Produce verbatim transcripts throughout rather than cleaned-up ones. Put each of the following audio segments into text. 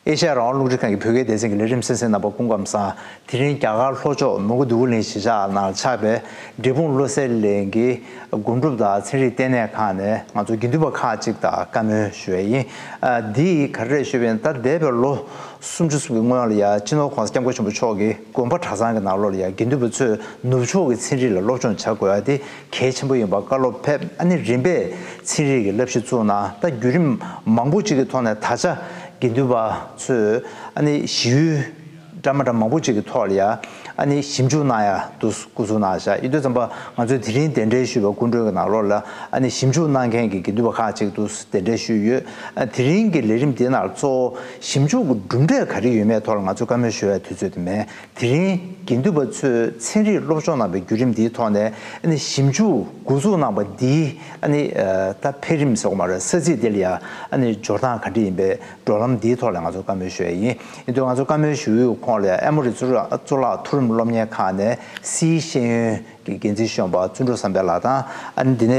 ཨེ་ཤ་ཡ་རང་དབང་རླུང་འཕྲིན་ཁང་གི་བོད་སྐད་སྡེ་ཚན་གྱི་ལས་རིམ་གསན་གཟིགས་རྣམ་པ་སྐུ་ཁམས་བཟང་། དེ་རིང་རྒྱ་གར་ལྷོ་ཕྱོགས་མོན་གྷོ་འདོད་རྒུ་གླིང་གཞིས་ཆགས་ནང་ཆགས་པའི་འབྲས་སྤུངས་བློ་གསལ་གླིང་གི་སྒོམ་སྒྲུབ་དང་ཚན་རིག་ལྟེ་གནས་ཁང་ནས་ང་ཚོ་དགེ་འདུན་པ་ཁག་ཅིག་དང་བཀའ་མོལ་ཞུ་ཡས་ཡིན། ཨ། འདི་ག་རེ་རེད་ཞུས་པ་ཡིན་ན། ད་འདས་པའི་ལོ་སུམ་ཅུ་ཙམ་གྱི་སྔོན་ལ་ཡ་སྤྱི་ནོར་༸གོང་ས་༸སྐྱབས་མགོན་ཆེན་པོ་མཆོག་གིས་དགོན་པ་གྲྭ་ཚང་གི་ནང་ལོགས་ལ་ཡ་དགེ་འདུན་པ་ཚོས་ནུབ་ཕྱོགས་ཀྱི་ཚན་རིག་ལ་སློབ་སྦྱོང་བྱ་དགོས་ཡ་དེ་གལ་ཆེན་པོ་ཡིན་པ་བཀའ་སློབ་ཕེབས། ཨ་ནི་རིམ་པས་ཚན་རིག་གི་བསླབ་གཞི་བཙུགས་གནང་། ད་བརྒྱུད་རིམ་མང་པོ་ཅིག་གི་ཐོག་ནས་ད་ཆ་དགེ་འདུན་པ་ཚོས་ཨ་ནི་ཞི་ཡུལ་འདྲ་མི་འདྲ་མང་པོ་ཅིག་གི་ཐོག་ལ་ཡ་ཨ་ནི་ཞིབ་འཇུག་གནང་ཡ་འདུག་འགོ་འཛུགས་གནང་བཞག་ཡོད་དུས་ཙམ་པ། ང་ཚོས་དེ་རིང་གདན་འདྲེན་ཞུས་པའི་སྐུ་མགྲོན་གྱི་ནང་ལོགས་ལ་ཨ་ནི་ཞིབ་འཇུག་གནང་མཁན་གྱི་དགེ་འདུན་པ་ཁག་ཅིག་འདུག་གདན་འདྲེན་ཞུས་ཡོད། ཨ། དེ་རིང་གི་ལས་རིམ་འདི་ནང་གཙོ་བོ་ཞིབ་འཇུག་གི་གྲུབ་འབྲས་ག་རེ་ཡོད་མེད་ཐོག་ལ་ང་ཚོས་བཀའ་མོལ་ཞུ་བའི་དུས་ཚོད་དེ་མེད། དེ་རིང་དགེ་འདུན་པ་ཚོས་ཚན་རིག་སློབ་སྦྱོང་གནང་བའི་བརྒྱུད་རིམ་འདིའི་ཐོག་ནས་ཨ་ནི་ཞིབ་འཇུག་འགོ་འཛུགས་གནང་བ་འདིའི་ཨ་ནི་ཨ་ད་འཕེལ་རིམ་ཟེར་དགོས་མ་རེད། ས་ཚིགས་འདི་ལ་ཡ་ཨ་ནི་འབྱོར་སྟངས་ག་འདྲ་ཡིན་པའི་བགྲོད་ལམ་འདིའི་ཐོག་ལ་ང་ཚོ་བཀའ་མོལ་ཞུ་ཡ་ཡིན། ཡིན་དུས་ང་ཚོ་བཀའ་མོལ་ཞུ་ཡུལ་ཁོངས་ལ་ཡ་ཨེ་མོ་རི་གཙུག་ལག་གཙུག་ལག་མཐོ་རིམ་སློབ་གཉེར་ཁང་ནས་སིའི་ཤེས་ཡོན་གི་འགན་འཛིན་གཞོན་པ་བརྩོན་འགྲུས་བསམ་འཕེལ་ལགས་དང་། ཨ་ནི་འདི་ནས་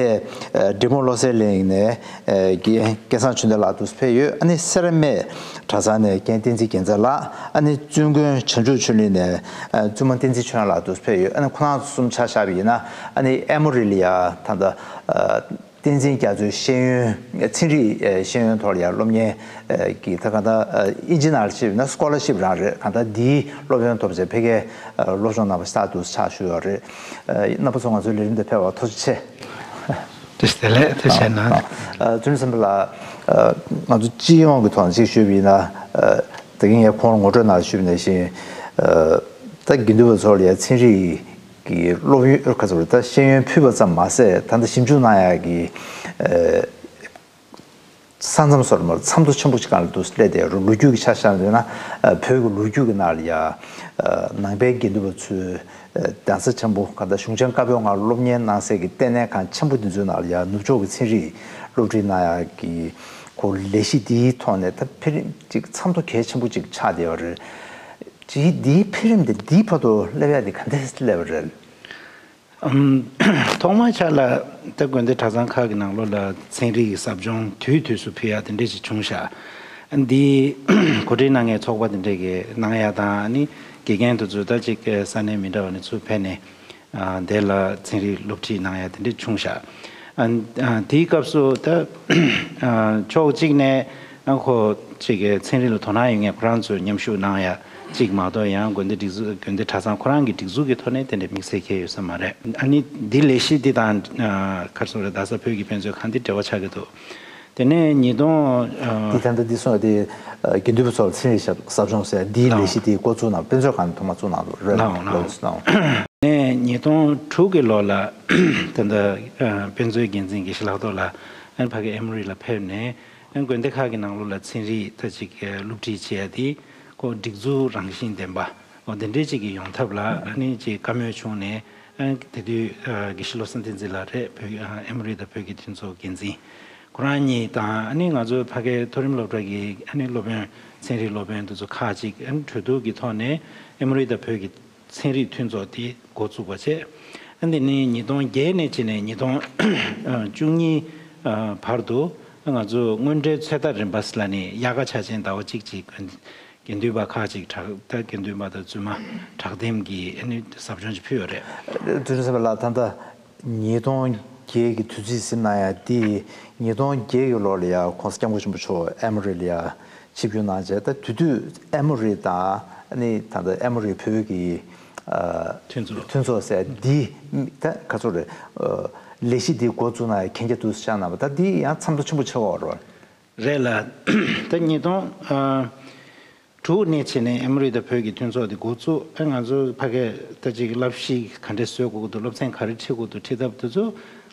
ཨ་འབྲས་སྤུངས་བློ་གསལ་གླིང་ནས་ཨ་རྒན་སྐལ་བཟང་ཆོས་ལྡན་ལགས་འདུག་ཕེབས་ཡོད། ཨ་ནི་སེར་སྨད་གྲྭ་ཚང་ནས་རྒན་བསྟན་འཛིན་རྒྱལ་མཚན་ལགས། ཨ་ནི་བཙུན་དགོན་བྱང་ཆུབ་ཆོས་གླིང་ནས་ཨ་བཙུན་མ་བསྟན་འཛིན་ཆོས་དབྱངས་ལགས་འདུག་ཕེབས་ཡོད། ཨ་ནི་ཁོ་རང་ཚོ་གསུམ་ཆ་བཞག་པ་ཡིན་ན་ཨ་ནི་ཨེ་མོ་རི་ལ་ཡ་ད་ལྟ་ཨ་བསྟན་འཛིན་རྒྱ་མཚོའི་ཤེས་ཡོན་ཚན་རིག་ཨ་ཤེས་ཡོན་ཐོག་ལ་ཡ་སློབ་གཉེར་ཨ་གི་ད་ག་ད་ཨ་ཨིན་ཇི་ནང་ལ་བཤད་པ་ཡིན་ན་སི་ཀོ་ལར་ཤིབ་རང་རེད། གང་ལྟར་འདིའི་སློབ་ཡོན་ཐོབ་བྱས་ཕ་གིར་ཨ་སློབ་སྦྱོང་གནང་བ་ཤ་སྟག་འདུག་ཆགས་བཞུགས་ཡོད་རེད། ཨ་རྣམ་པ་ཚོ་ང་ཚོའི་ལས་རིམ་དེ་ཕེབས་པར་ཐུགས་རྗེ་ཆེ། བཀྲ་ཤིས་བདེ་ལེགས། ཐུགས་རྗེ་ཆེ་གནང་། ཨ་བརྩོན་འགྲུས་བསམ་འཕེལ་ལགས། ཨ་ང་ཚོ་སྤྱི་ཡོངས་ཀྱི་ཐོག་ནས་ཅིག་ཞུས་པ་ཡིན་ན། ཨ་ད་གིན་ངས་ཁོང་ངོ་སྤྲོད་ནང་ཞུས་པ་ནང་བཞིན། ཨ་ད་དགེ་འདུན་པ་ཚོ་ལ་ཡ་ཚན་རིག་གི་སློབ་ཡོན་ག་ཚོད་རེད། ད་ཤེས་ཡོན་ཕུལ་བ་ཙམ་མ་ཟད་ད་ལྟ་ཞིབ་འཇུག་གནང་ཡག་གི་ཨ་ས་མཚམས་སོར་མོར་མཚམས་ཐོ་ཆེན་པོ་ཅིག་སྒང་ལ་འདུག་སླེབས་བསྡད་ཡོད་རེད། ལོ་རྒྱུས་ཀྱི་ཆ་བཞག་ན་ཡིན་ན། ཨ་བོད་ཀྱི་ལོ་རྒྱུས་ཀྱི་ནང་ལ་ཡ་ཨ་ནང་པའི་དགེ་འདུན་པ་ཚོས་ཨ་གདན་ས་ཆེན་པོ་གང་ལྟར་གཞུང་ཆེན་བཀའ་པོད་ལྔ་སློབ་གཉེར་གནང་སའི་གི་ལྟེ་གནས་ཁང་ཆེན་པོ་འདི་ཚོའི་ནང་ལ་ཡ་ནུབ་ཕྱོགས་ཀྱི་ཚན་རིག་སློབ་ཁྲིད་གནང་ཡག་གི་ཁོ་ལས་གཞི་འདིའི་ཐོག་ནས་ད་འཕེལ་རིམ་ཅིག་མཚམས་ཐོ་གལ་ཆེན་པོ་ཅིག་ཆགས་བསྡད་ཡོད་རེད། ཅིག་འདིའི་འཕེལ་རིམ་དེ་འདིའི་བར་དུ་སླེབས་ཡག་དེ་ག་འདྲས་སླེབས་པ་རེད། ཨམ། ཐོག་མའི་ཆར་ལ་ད་དགོན་སྡེ་གྲྭ་ཚང་ཁག་གི་ནང་ལོགས་ལ་ཚན་རིག་གི་ཟབ་སྦྱོང་དུས་དུས་སུ་ཕུལ་ཡག་དེ་འདྲས་ཅིག་བྱུང་ཤག་འདི་གོ་སྒྲིག་གནང་མཁན་ཚོགས་པ་དེ་འདྲས་ཀྱིས་གནང་ཡག་དང་། ཨ་ནི་དགེ་རྒན་དེ་ཚོ་ད་ཅིག་ས་གནས་མི་འདྲ་བ་ནས་ཚུར་ཕེབས་ནས་ཨ་དེ་ལ་ཚན་རིག་སློབ་ཁྲིད་གནང་ཡག་དེ་འདྲས་བྱུང་ཤག་ཨ་ཨ་དེའི་སྐབས་སུ་ད་ཨ་ཕྱོགས་གཅིག་ནས་ཨ་ཁོ་ཅིག་གི་ཚན་རིག་ལ་དོ་སྣང་ཡོད་མཁན་ཁོ་རང་ཚོས་མཉམ་ཞུགས་གནང་ཡག་གཅིག་མ་གཏོགས། ཡང་དགོན་སྡེ་སྒྲིག་འཛུགས་དགོན་སྡེ་གྲྭ་ཚང་ཁོ་རང་གི་སྒྲིག་འཛུགས་ཀྱི་ཐོག་ནས་དེ་འདྲའི་དམིགས་བསལ་གང་ཡང་ཡོད་ས་མ་རེད། ཨ་ནི་འདི་ལས་གཞི་འདི་དང་ཨ་ག་རེ་ཟེར་དགོས་རེད། རྡ་ས་བོད་ཀྱི་དཔེ་མཛོད་ཁང་འདི་འབྲེལ་བ་ཆགས་ཀྱི་འདུག་དེ་ནས་ཉིས་སྟོང་ཨ་འདི་ད་ལྟ་འདི་སོང་བ་དེ་ཨ་དགེ་འདུན་པ་ཚོ་ལ་ཚན་རིག་ཞབས་ཟབ་སྦྱོང་ཟེར་འདིའི་ལགས། ལས་གཞི་དེ་འགོ་བཙུགས་གནང་། དཔེ་མཛོད་ཁང་ནས་ཐོག་མ་བཙུགས་གནང་འདུག་རེད། ལགས་འོང་། ལགས་འོང་། ལགས་འོང་། ནས་ཉིས་སྟོང་དྲུག་གི་ལོ་ལ་ད་ལྟ་ཨ་དཔེ་མཛོད་འགན་འཛིན་དགེ་བཤེས་ལྷག་རྡོར་ལགས་ཨ་ནི་ཕ་གི་ཨེ་མོ་རི་ལ་ཕེབས་ནས། ཨ་དགོན་སྡེ་ཁག་གི་ནང་ལོགས་ལ་ཚན་རིག་ད་ཅིག་སློབ་ཁྲིད་བྱེད་ཡ་དེ་ཁོ་སྒྲིག་འཛུགས་རང་བཞིན་ལྡན་པ་འོ་དེ་འདྲའི་ཅིག་གི་ཡོང་ཐབས་ལ་ཨ་ནི་ཅིག་བཀའ་མོལ་བྱུང་ནས། ཨ་དེ་དུས་ཨ་དགེ་བཤེས་བློ་བཟང་བསྟན་འཛིན་ལགས་རེད། བོད་ཨ་ཨེ་མོ་རི་དང་བོད་ཀྱི་མཐུན་ཚོགས་འགན་འཛིན་ཁོ་རང་གཉིས་དང་། ཨ་ནི་ང་ཚོ་ཕ་གའི་མཐོ་རིམ་སློབ་གྲྭ་གི་ཨ་ནི་སློབ་དཔོན་ཚན་རིག་སློབ་དཔོན་དེ་ཚོ་ཁག་ཅིག་ཨ་ནི་གྲོས་བསྡུར་གྱི་ཐོག་ནས་ཨེ་མོ་རི་དང་བོད་ཀྱི་ཚན་རིག་མཐུན་ཚོགས་དེ་འགོ་བཙུགས་པ་བྱས། ཨ་འདི་ནི་ཉིས་སྟོང་བརྒྱད་ནས་བྱས་ནས་ཉིས་སྟོང་བཅུ་གཉིས་བར་དུ་ང་ཚོ་དངོས་འབྲེལ་ཚོད་ལྟ་རིམ་པ་ཟེར་ལ་ནི་དབྱར་ཁ་འཆར་ཅན་ཟླ་བ་གཅིག་ཅིག་དགེ་འདུན་པ་ཁག་ཅིག་དྲག་ད་དགེ་འདུན་པ་དང་བཙུན་མ་དྲག་འདེམས་ཀྱིས་ཨ་ནི་ཟབ་སྦྱོང་ཅིག་ཕུལ་ཡོད་རེད། བརྩོན་འགྲུས་བསམ་འཕེལ་ལགས། ད་ལྟ་ཉིས་སྟོང་བརྒྱད་ཀྱི་དུས་ཚིགས་ཟིན་ན་ཡང་དེ་ཉིས་སྟོང་བརྒྱད་ཀྱི་ལོ་ལ་ཡང་༸གོང་ས་༸སྐྱབས་མགོན་ཆེན་པོ་མཆོག་ཨེ་མོ་རི་ལ་ཡང་ཆིབས་བསྒྱུར་གནང་རྗེས། ད་དེ་དུས་ཨེ་མོ་རི་དང་ཨ་ནི་ད་ལྟ་ཨེ་མོ་རི་བོད་ཀྱི་ཨ་མཐུན་ཚོགས། མཐུན་ཚོགས་ཟེར་འདི་ད་ག་ཚོད་རེད། ཨ་ལས་གཞི་འདི་འགོ་བཙུགས་ན་ཡང་གན་རྒྱ་འདུག་ཟེར་གནང་བ། ད་འདི་ཡང་མཚམས་ཐོ་ཆེན་པོ་ཆགས་ཡོད་རེད། རེད་ལ། ད་ཉིས་སྟོང་ཨ་དྲུག་ནས་བྱས་ནས་ཨེ་མོ་རི་དང་བོད་ཀྱི་མཐུན་ཚོགས་དེ་འགོ་བཙུགས། ཨ་ང་ཚོ་ཕ་གིར་ད་ཅིག་བསླབ་གཞི་ག་འདྲས་བཟོ་དགོས་ཀྱི་འདུག་སློབ་ཚན་ག་རེ་ཁྲིད་དགོས་འདུག་ཁྲིད་ཐབས་དེ་ཚོ་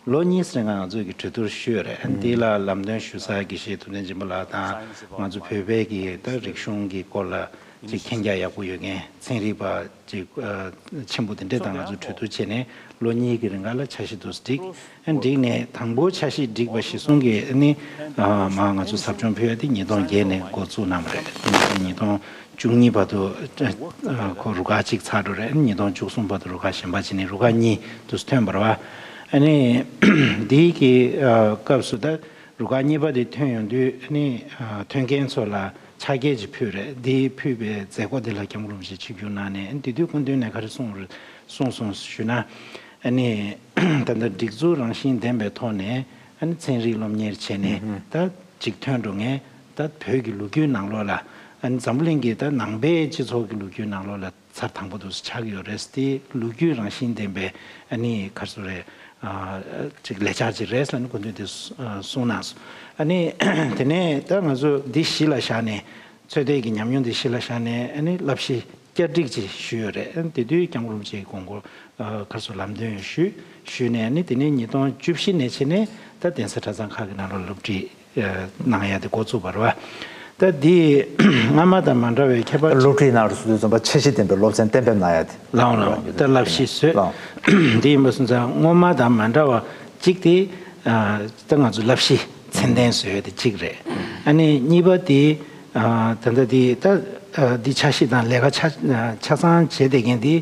ལོ་གཉིས་རིང་ང་ཚོས་ཀྱི་གྲོས་བསྡུར་ཞུས་ཡོད་རེད། ཨ་འདི་ལ་ལམ་སྟོན་ཞུ་སའི་དགེ་བཤེས་ཐུབ་བསྟན་སྦྱིན་པ་ལགས་དང་ང་ཚོ་བོད་པའི་གི་ད་རིག་གཞུང་གི་སྐོར་ལ་ཅིག་མཁྱེན་རྒྱ་ཡག་པོ་ཡོད་མཁན་ཚན་རིག་པ་ཅིག་ཨ་ཆེན་པོ་དེ་འདྲས་དང་ང་ཚོ་གྲོས་བསྡུར་བྱས་ནས་ལོ་གཉིས་ཀྱི་རིང་ག་ལ་འཆར་གཞི་དེ་བསྒྲིགས། ཨ་བསྒྲིགས་ནས་དང་པོ་འཆར་གཞི་བསྒྲིགས་པ་གཞིར་བཟུང་གིས་ཨ་ནི་ཨ་མར་ང་ཚོ་ཟབ་སྦྱོང་ཕུལ་ཡ་དེ་ཉིས་སྟོང་བརྒྱད་ནས་འགོ་བཙུགས་གནང་བ་རེད། ཉིས་སྟོང་བཅུ་གཉིས་བར་དུ་ཨ་ཁོ་རུ་ཁག་གཅིག་ཚར་འགྲོ་རེད། ཉིས་སྟོང་བཅུ་གསུམ་བར་དུ་རུ་ཁག་གཞན་པ་བྱས་ནས་རུ་ཁག་གཉིས་དུ་ཐོན་པ་རེད་བ། ཨ་ནི་འདི་གི་ཨ་སྐབས་སུ་ད་རུ་ཁག་གཉིས་པ་དེ་ཐོན་ཡོང་དུས་ཨ་ནི་ཨ་ཐོན་མཁན་ཚོ་ལ་ ཕྱག་འཁྱེར་ཅིག་ཕུལ་རེད། འདི་ཕུལ་བའི་མཛད་སྒོ་འདི་ལ་སྐྱབས་མགོན་རིན་པོ་ཆེ་ཆིབས་བསྒྱུར་གནང་ནས། ཨ་ནི་དེ་དུས་སྐུ་མདུན་ནས་ག་རེ་གསུངས་རེད། གསུངས་སོང་ཞུས་ན། ཨ་ནི་ད་ལྟ་སྒྲིག་འཛུགས་རང་བཞིན་ལྡན་པའི་ཐོག་ནས་ཨ་ནི་ཚན་རིག་སློབ་གཉེར་བྱས་ནས། ད་ཅིག་ཐོན་འགྲོ་མཁན་ད་བོད་ཀྱི་ལོ་རྒྱུས་ནང་ལོགས་ལ། ཨ་ནི་འཛམ་བུ་གླིང་གི་ད་ནང་པའི་སྤྱི་ཚོགས་ཀྱི་ལོ་རྒྱུས་ནང་ལོགས་ལ་ཚར་དང་པོ་དུ་ཆགས་ཀྱི་ཡོད་རེད། དེ་ལོ་རྒྱུས་རང་བཞིན་ལྡན་པའི་ཨ་ནི་ག་རེ་ཟེར་རེད། ཨ་ཅིག་ལས་འཆར་ཅིག་རེད་ཟེར་ནས་སྐུ་མདུན་དེ་གསུངས་གནང་སོང་། ཨ་ནི་དེ་ནས་ད་ང་ཚོ་འདི་གཞི་ལ་བཞག་ནས། ཚོད་ལྟའི་གི་ཉམས་མྱོང་འདི་གཞི་ལ་བཞག་ནས། ཨ་ནི་བསླབ་གཞི་བསྐྱར་སྒྲིག་ཅིག་ཞུས་ཡོད་རེད། ཨ་ནི་དེ་དུས་སྐྱབས་མགོན་རིན་པོ་ཆེའི་དགོངས་སྐོར་ཨ་ག་རེ་ཟེར་ལམ་སྟོན་ཞུས་ཞུས་ནས། ཨ་ནི་དེ་ནས་ཉིས་སྟོང་བཅུ་བཞི་ནས་བྱས་ནས་ད་གདན་ས་གྲྭ་ཚང་ཁག་གི་ནང་ལ་སློབ་ཁྲིད་ཨ་གནང་ཡ་དེ་འགོ་བཙུགས་པ་རེད་བ། ད་འདི་སྔ་མ་དང་མ་འདྲ་བའི་ཁྱད་པར། སློབ་ཁྲིད་གནང་རུ་སུ་དུས་ཙམ་པ་འཆར་གཞི་ལྡན་པའི་སློབ་ཚན་གཏན་འབེབས་གནང་ཡ་དེ། ལའང་ལའང་ད་བསླབ་གཞི་བཟོས། ལའང་། འདི་ཡིན་པ་སོང་ཙང་སྔོན་མ་དང་མ་འདྲ་བ་གཅིག་དེ། ཨ་ད་ང་ཚོ་བསླབ་གཞི་ཚད་ལྡན་བཟོས་ཡ་དེ་གཅིག་རེད། ཨ་ནི་གཉིས་པ་དེ། ཨ་ད་ལྟ་དེ་ད་ཨ་འདི་འཆར་གཞི་དང་ལས་ཀ་ཆ་ཆ་ཚང་བྱས་བསྡད་མཁན་དེ།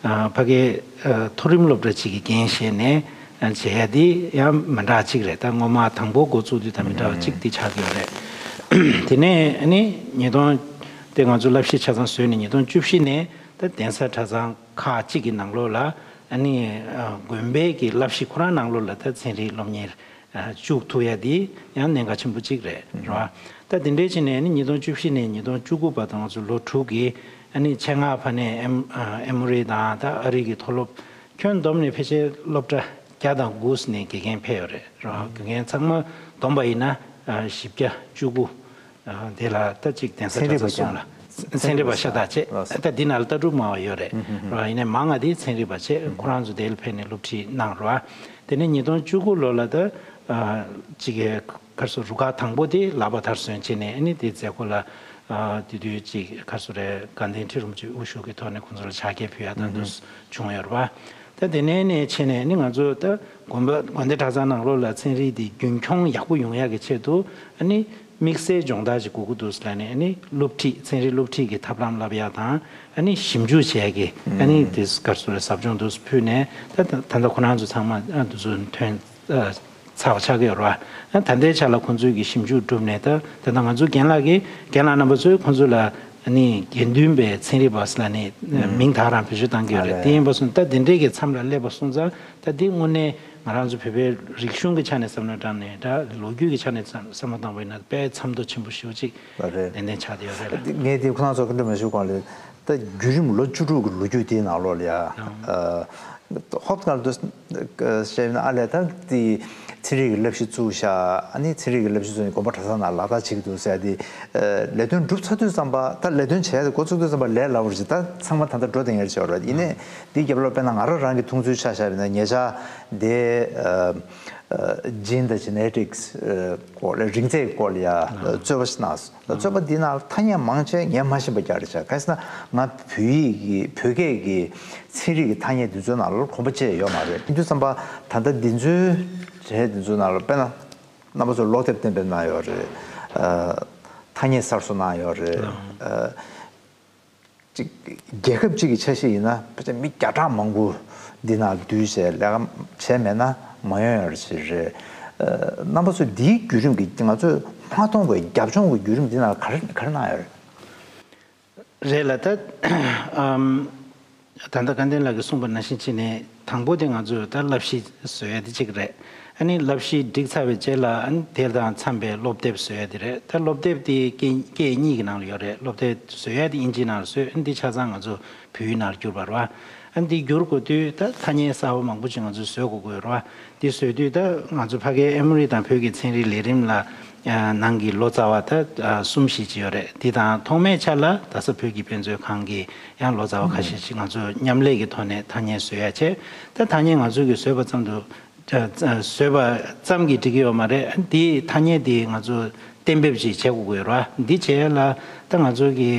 ཨ་ཕ་གའི་ཨ་མཐོ་རིམ་སློབ་གྲྭ་གཅིག་གི་འགན་བཞེས་ནས། ཨ་བྱེད་ཡ་དེ་ཡང་མི་འདྲ་གཅིག་རེད། ད་སྔོན་མ་དང་པོ་འགོ་བཙུགས་དུས་དང་མི་འདྲ་བ་གཅིག་དེ་ཆགས་ཀྱི་ཡོད་རེད། དེ་ནས་ཨ་ནི་ཉིས་སྟོང་དེ་ང་ཚོ་བསླབ་གཞི་ཆ་ཚང་བཟོས་ནས། ཉིས་སྟོང་བཅུ་བཞི་ནས་ད་གདན་ས་གྲྭ་ཚང་ཁག་གཅིག་གི་ནང་ལོགས་ལ། ཨ་ནི་ཨ་དགོན་པའི་གི་བསླབ་གཞི་ཁོ་རང་ནང་ལོགས་ལ་ད་ཚན་རིག་སློབ་གཉེར་ཨ་བཅུག་ཐུབ་ཡ་དེ་ཡང་གནད་འགག་ཆེན་པོ་གཅིག་རེད། རེད་བ། ད་དེ་འདྲའི་ཕྱིར་ནས་ཨ་ནི་ཉིས་སྟོང་བཅུ་བཞི་ནས་ཉིས་སྟོང་བཅུ་དགུ་བར་དུ་ང་ཚོ་ལོ་དྲུག་གི་ཨ་ནི་ཆེད་མངགས་ཕ་ནས་ཨེ་ཨེ་མོ་རི་དང་ད་ཨ་རི་གི་མཐོ་སློབ་ཁྱོན་བསྡོམས་ནས་ཕལ་ཆེར་སློབ་གྲྭ་བརྒྱ་དང་དགུ་ནས་དགེ་རྒན་ཕེབས་ཡོད་རེད། རེད་བ། དགེ་རྒན་ཚང་མ་བསྡོམས་པ་ཡིན་ན་ཨ་བཞི་བརྒྱ་བཅུ་དགུ། ཨ་དེ་ལ་ད་ཅིག་གདན་ས་ཚན་རིག་པ་གྲྭ་ཚང་གསུམ་ལ། ཚན་རིག་པ་ཤ་སྟག་བྱས། ལགས་སོ། ད་འདི་ནང་ལ་ལྟ་གྲུབ་སྨྲ་བ་ཡོད་རེད། ཧུམ་ཧུམ་ཧུམ། རེད་བ། ཡིན་ནའི་མང་ང་དེ་ཚན་རིག་པ་བྱས། ཁོ་རང་ཚོ་དེ་ལ་ཕེབས་ནས་སློབ་ཁྲིད་གནང་རེད་བ། དེ་ནས་ཉིས་སྟོང་བཅུ་དགུ་ལོ་ལ་ད་ཨ་ཅིག་གི་ག་རེ་ཟེར། རུ་ཁག་དང་པོ་དེ་ལག་པ་མཐར་སོན་བྱས་ནས། ཨ་ནི་དེ་མཛད་སྒོ་ལ་ཨ་དེ་དུས་ཅིག་ག་རེ་ཟེར་རེད། དགའ་ལྡན་ཁྲི་རིན་པོ་ཆེ་དབུ་བཞུགས་ཀྱི་ཐོག་ནས་ཁོང་ཚོ་ལ་ཕྱག་འཁྱེར་ཕུལ་ཡ་དང་དུ་བྱུང་ཡོད་རེད་བ། ད་དེ་ནས་ནས་བྱས་ནས་ནི་ང་ཚོ་ད་དགོན་པ་དགོན་སྡེ་གྲྭ་ཚང་ནང་ལོགས་ལ་ཚན་རིག་དེ་རྒྱུན་འཁྱོངས་ཡག་པོ་ཡོང་ཡག་གི་ཆེད་དུ། ཨ་ནི་དམིགས་བསལ་སྦྱོང་བརྡར་ཅིག་དགོས་ཀྱི་འདུག་ཟེར་ནས། ཨ་ནི་སློབ་ཁྲིད། ཚན་རིག་སློབ་ཁྲིད་ཀྱི་ཐབས་ལམ་བསླབ་ཡག་དང་། ཨ་ནི་ཞིབ་འཇུག་བྱེད་ཡག་གི། ཨ་ནི་དེ་ག་རེ་ཟེར་རེད། ཟབ་སྦྱོང་དུ་ཕུལ་ནས། ད་ད་ད་ལྟ་ཁོ་རང་ཚོ་ཚང་མ་ཨ་དུ་ཚོ་ཐོན་ཨ་ཚར་བ་ཆགས་ཀྱི་ཡོད་རེད་བ། ཨ་ད་ལྟའི་ཆ་ལ་ཁོང་ཚོས་ཀྱི་ཞིབ་འཇུག་བསྒྲུབས་ནས། ད་ད་ལྟ་ང་ཚོ་རྒན་ལགས་ཀྱིས། རྒན་ལགས་རྣམ་པ་ཚོས་ཁོང་ཚོ་ལ་ཨ་ནི་དགེ་འདུན་པའི་ཚན་རིག་པ་ཟེར་ནས་མིང་ད་རང་བེད་སྤྱོད་བཏང་གི་ཡོད་རེད། ཨ་ལས། དེ་ཡིན་པ་སོང་ད་དེ་འདྲའི་གི་མཚམས་ལ་སླེབས་པ་སོང་ཙང་། ད་འདི་དངོས་གནས་ང་རང་ཚོ་བོད་པའི་རིག་གཞུང་གི་ཆ་ནས་བསམ་བློ་བཏང་ནས། ད་ལོ་རྒྱུས་ཀྱི་ཆ་ནས་བསམ་བསམ་བློ་བཏང་བ་ཡིན་ན། དཔེ་མཚམས་ཐོ་ཆེན་པོ་ཞེ་པོ་ཅིག་ཨ་རེད། ཏན་ཏན་ཆགས་བསྡད་ཡོད་རེད་ལ། ངས་དེ་ཁོ་རང་ཚོ་བཀའ་འདྲི་མ་ཞུ་གོང་ལ། ད་བརྒྱུད་རིམ་ལོ་བཅུ་དྲུག་གི་ལོ་རྒྱུས་དེའི་ནང་ལོགས་ལ་ཡ། ཨང་། ཨ་ཧོབ་ཏེ་ང་ཚོ་བཤད་ན། ཨ་ལས། ད་དེ་ཚན་རིག་གི་བསླབ་གཞི་བཙུགས་ཤག་ཨ་ནི་ཚན་རིག་གི་བསླབ་གཞི་བཙུགས་ནས་དགོན་པ་གྲྭ་ཚང་ནང་ལག་བསྟར་བྱེད་ཀྱི་འདུག་ཟེར་ཡ་དེ། ཨ་ལས་དོན་གྲུབ་ཚར་དུས་ཙམ་པ། ད་ལས་དོན་བྱེད་ཡ་དེ་འགོ་བཙུགས་དུས་ཙམ་པ་ལས་སླ་པོ་རེད། ད་ཚང་མ་ད་ལྟ་འགྲོ་བསྡད་མཁན་ཅིག་ཡོད་རེད། ཡིན་ནའི་འདིའི་རྒྱབ་ལོགས་དཔེར་ན་ང་རང་རང་གི་མཐོང་ཚུལ་ཆ་བཞག་པ་ཡིན་ན། ཉེ་ཆར་དེ་ཨ་ཨ་Gene དང་Genetics ཨ་སྐོར་ལ། རིགས་རྫས་སྐོར་ལ་ཡ་ཨ་རྩོད་པ་ཞིག་གནང་སོང་། རྩོད་པ་འདི་ནང་ཐ་སྙད་མང་ཆེ་ངས་མ་ཤེས་པ་རྐྱང་རེད་ཤག་གང་ཡིན་ཟེར་ན། ང་བོད་ཡིག་གི་བོད་སྐད་ཀྱི་ཚན་རིག་གི་ཐ་སྙད་འདི་ཚོའི་ནང་ལ་གོམས་པ་ཆེ་ཡོད་མ་རེད། ཡིན་དུས་ཙམ་པ་ད་ལྟ་འདི་ཚོའི་གྲས་འདི་ཚོའི་ནང་ལ་དཔེར་ན། རྣམ་པ་ཚོས་ཀློག་དེབ་གཏན་འབེབས་གནང་ཡོད་རེད། ཨ་ཐ་སྙད་གསར་བཟོ་གནང་ཡོད་རེད། ཨ་གཅིག་རྒྱལ་ཁབ་གཅིག་གི་ཆ་ཤས་ཡིན་ན་ཕལ་ཆེར་མི་བརྒྱ་ཕྲག་མང་པོ་འདི་ནང་བསྡུས་བྱས་ལས་ཀ་བྱས་མེད་ན་མ་ཡོང་ཡ་ཞིག་རེད། ཨ་རྣམ་པ་ཚོས་འདིའི་བརྒྱུད་རིམ་གྱི། ང་ཚོས་མ་མཐོང་བའི་རྒྱབ་ལྗོངས་ཀྱི་བརྒྱུད་རིམ་འདི་ནང་ག་རེ་ག་རེ་གནང་ཡོད་རེད། རེད་ལ། ད་ཨམ་ད་ལྟ་དགའ་ལྡན་ལགས་ཀྱིས་གསུངས་པ་ནང་བཞིན་བྱས་ནས། དང་པོ་དེ་ང་ཚོས་ད་བསླབ་གཞི་བཟོ་ཡ་དེ་གཅིག་རེད། ཨ་ནི་བསླབ་གཞི་བསྒྲིགས་ཚར་བའི་རྗེས་ལ། ཨ་ནི་དེ་དང་འཚམས་པའི་སློབ་དེབ་བཟོ་ཡ་དེ་རེད། ད་སློབ་དེབ་དེ་སྐད་སྐད་གཉིས་ཀྱི་ནང་ལ་ཡོད་རེད། སློབ་དེབ་བཟོ་ཡ་དེ་དབྱིན་ཇིའི་ནང་ལ་བཟོས། ཨ་ནི་དེ་ཆ་ཚང་ང་ཚོ་བོད་ཡིག་ནང་ལ་བསྒྱུར་བ་རེད་བ། ཨ་ནི་དེ་བསྒྱུར་དགོས་དུས་ད་ཐ་སྙད་གསར་པ་མང་པོ་ཅིག་ང་ཚོས་བཟོ་དགོས་ཀྱི་ཡོད་རེད་བ། དེ་བཟོས་དུས་ད་ང་ཚོ་ཕ་གིའི་ཨེ་མོ་རི་དང་བོད་ཀྱི་ཚན་རིག་ལས་རིམ་ལ་ཨ་ནང་གི་ལོ་ཙཱ་བ་ད་ཨ་གསུམ་བཞི་ཅིག་ཡོད་རེད། དེ་དང་ཐོག་མའི་ཆ་ལ་རྡ་ས་བོད་ཀྱི་དཔེ་མཛོད་ཁང་གི་ཡང་ལོ་ཙཱ་བ་ཁ་ཤས་ཤིག་ང་ཚོ་མཉམ་ལས་ཀྱི་ཐོག་ནས་ཐ་སྙད་བཟོ་ཡ་བྱས། ད་ཐ་སྙད་ང་ཚོ་གིས་བཟོས་པ་ཙམ་དུ། ཨ་བཟོས་པ་ཙམ་གྱིས་འགྲིག་གི་ཡོད་མ་རེད། དེའི་ཐ་སྙད་དེ་ང་ཚོ་གཏན་འབེབས་ཅིག་བྱེད་དགོས་ཀྱི་ཡོད་རེད་བ། འདི་བྱས་ལ་ད་ང་ཚོ་གི་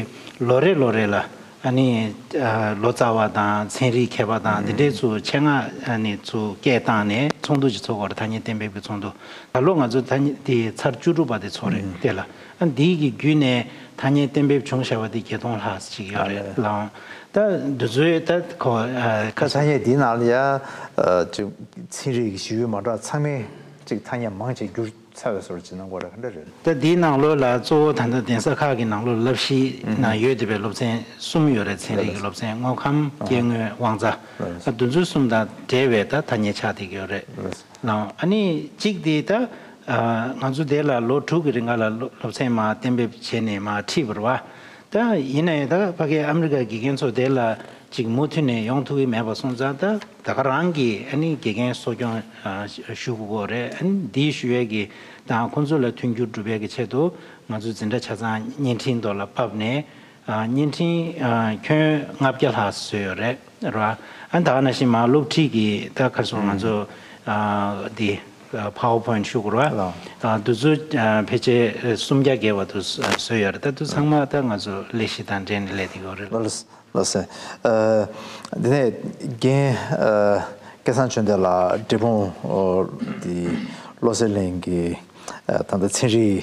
ལོ་རེ་ལོ་རེ་ལ་ཨ་ནི་ཨ་ལོ་ཙཱ་བ་དང་ཚན་རིག་མཁས་པ་དང་འདི་འདྲའི་ཚོ་ཆེད་མངགས་ཨ་ནི་ཚོ་སྐད་བཏང་ནས་ཚོགས་འདུ་ཅིག་ཚོགས་དགོས་རེད། ཐ་སྙད་གཏན་འབེབས་ཀྱི་ཚོགས་འདུ། ད་ལོ་ང་ཚོ་ཐ་སྙད་དེ་ཚར་བཅུ་དྲུག་པ་དེ་ཚོགས་རེད། དེ་ལ་ཨ་འདི་གི་བརྒྱུད་ནས་ཐ་སྙད་གཏན་འབེབས་བྱུང་བཞག་པ་དེ་བརྒྱད་སྟོང་ལྷག་ཅིག་ཡོད་རེད། ལའང་ད་འདི་ཚོའི་ད་ཁོ་ཨ་ཁ་ཐ་སྙད་འདིའི་ནང་ལ་ཡ་ཨ་ཅིག་ཚན་རིག་གི་ཞིབ་འཇུག་མ་འདྲ་ཚང་མའི་ ཅིག་ཐ་སྙད་མང་ཆེ་བསྒྱུར་ཚར་བའི་བཟོ་འདྲ་བྱེད་ན་དགོས་རེད། ག་འདྲ་རེད། ད་འདིའི་ནང་ལོགས་ལ་གཙོ་བོ་ད་ལྟ་གདན་ས་ཁག་གི་ནང་ལོགས་ལ་བསླབ་གཞིའི་ནང་ཡོད་བསྡད་པའི་སློབ་ཚན་གསུམ་ཡོད་རེད། ཚན་རིག་གི་སློབ་ཚན། དངོས་ཁམས། སྐྱེ་དངོས། དབང་རྩ། ཨ། འདི་ཚོ་གསུམ་དང་འབྲེལ་བའི་ད་ཐ་སྙད་ཆགས་བསྡད་ཀྱི་ཡོད་རེད། ལགས། ཨ་ནི་གཅིག་དེ་ད། ཨ། ང་ཚོ་དེ་ལ་ལོ་དྲུག་གི་རིང་ག་ལ་སློབ་སློབ་ཚན་མར་གཏན་འབེབས་བྱས་ནས་མར་ཁྲིད་པ་རེད་བ། ད་ཡིན་ན་ཡང་ད་ཕ་གིའི་ཨ་མི་རི་ཀ་དགེ་རྒན་ཚོ་དེ་ལ་ཅིག་མུ་མཐུད་ནས་ཡོང་ཐུབ་ཀྱི་མེད་པ་སོང་ཙང་། ད་ད་ག་རང་གིས་ཨ་ནི་དགེ་རྒན་གསོ་སྐྱོང་ཨ་ཞུ་དགོས་རེད། ཨ་ནི་འདི་ཞུ་ཡས་ཀྱི་དང་ཁོང་ཚོ་ལ་མཐུན་འགྱུར་སྒྲུབ་ཡས་ཀྱི་ཆེད་དུ་ང་ཚོ་འཛིན་གྲྭ་ཆ་ཚང་བརྙན་འཕྲིན་ཐོག་ལ་ཕབ་ནས། ཨ། བརྙན་འཕྲིན་ཨ་ཁྱོན་ལྔ་བརྒྱ་ལྷག་བཟོས་ཡོད་རེད། རེད་བ། ཨ་ནི་ད་ག་ནང་བཞིན་མར་སློབ་ཁྲིད་ཀྱི་ད་ག་རེ་ཟེར། ང་ཚོ་ཨ་འདི་ཨ་PowerPoint ཞུ་དགོས་རེད་བ། ལགས། ཨ་འདི་ཚོ་ཨ་ཕལ་ཆེར་ཨ་སུམ་བརྒྱ་བརྒལ་བ་དུ་བཟོས་ཡོད་རེད། ད་དུ་ཚང་མ་ད་ང་ཚོ་ལས་གཞི་དང་འབྲེལ་ནས་ལས་དེ་ཡོད་རེད། ལགས། ལགས་སེ། ཨ་འདི་ནས་རྒན་ཨ་སྐལ་བཟང་ཆོས་ལྡན་ལགས། འབྲས་སྤུངས་ཨོ་འདི་བློ་གསལ་གླིང་གི་ཨ་ད་ལྟ་ཚན་རིག་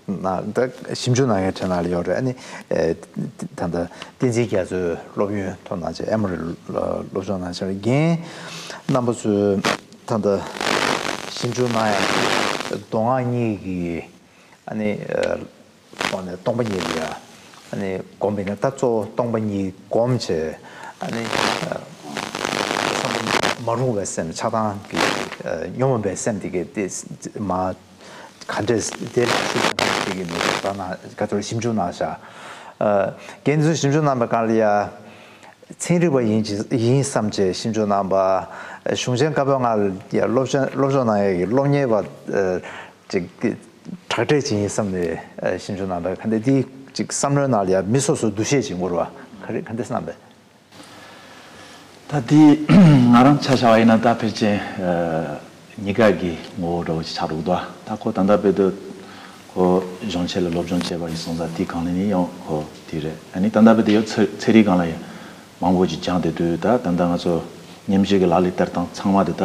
ནང་ད་ཞིབ་འཇུག་གནང་མཁན་གྲས་ནང་ལ་ཡོད་རེད། ཨ་ནི་ཨེ་ད་ལྟ་བསྟན་འཛིན་རྒྱ་མཚོའི་སློབ་ཡོན་ཐོབ་གནང་བྱས། ཨེ་མོ་རི་སློབ་སྦྱོང་གནང་བྱས། རྒན་རྣམ་པ་ཚོས་ད་ལྟ་ཞིབ་འཇུག་གནང་ཡག་མདོ་སྔགས་གཉིས་ཀྱི་ཨ་ནི་ཨེ་ཐོག་ནས་སྟོང་པ་ཉིད་ལ་ཡ་ཨ་ནི་སྒོམ་པས་ན། ད་གཙོ་བོ་སྟོང་པ་ཉིད་སྒོམ་བྱས། ཨ་ནི་ཨེ་བསམ་པ་མ་རུངས་པའི་སེམས། ཆགས་སྡང་གི་ཨེ་ཉོན་མོངས་པའི་སེམས་དེ་གས་དེ་མ་ག་འདྲས་དེ་ལ་ཤུགས་ཆེན་པོ་སྤྲད་ཀྱི་མེད་པ་ན། ག་ཚོད་ཞིབ་འཇུག་གནང་བཞག་ཨ་རྒན་ཚོས་ཞིབ་འཇུག་གནང་པའི་སྒང་ལ་ཡ། ཚན་རིག་པ་ཡིན་གྱི་ཡིན་བསམ་བྱས་ཞིབ་འཇུག་གནང་པ། གཞུང་ཆེན་བཀའ་པོད་ལྔ་ལ་ཡ་སློབ་སྦྱོང་སློབ་སྦྱོང་གནང་ཡས་ཀྱི་སློབ་གཉེར་བ་ཨ་ཅིག་དྲག་གྲས་ཅིག་ཡིན་བསམ་ནས་ཨ་ཞིབ་འཇུག་གནང་པ། ག་འདྲ་དེ་ཅིག་བསམ་བློའི་ནང་ལ་ཡ་མི་སོ་སོའི་འདུ་ཤེས་ཅིག་ཡོང་གི་རེད་བ། ག་རེ་ག་འདྲས་གནང་པས། ད་དེ་ང་རང་ཆ་བཞག་པ་ཡིན་ན། ད་ཕལ་ཆེར་ཨ་གཉིས་ཀ་གི་ངོ་བོ་འདྲ་བོ་ཅིག་ཆགས་འགྲོ་གི་འདུག་ད་ཁོ་ད་ལྟ་བར་དུ་ཁོ་གཞུང་ཆེན་ལ་སློབ་སྦྱོང་བྱས་པ་ཡིན་སོང་ཙང་། དེའི་སྒང་ལ་ནི་ཡང་ཁོ་དེ་རེད། ཨ་ནི་ད་ལྟ་བར་དུ་ཡང་ཚན་ཚན་རིག་སྒང་ལ་ཡང་མང་པོ་ཅིག་སྦྱངས་བསྡད་དུས། ད་ད་ལྟ་ང་ཚོ་ཉམས་ཞིབ་ཀྱི་ལག་ལེན་བསྟར་སྟངས་ཚང་མ་དེ་ད་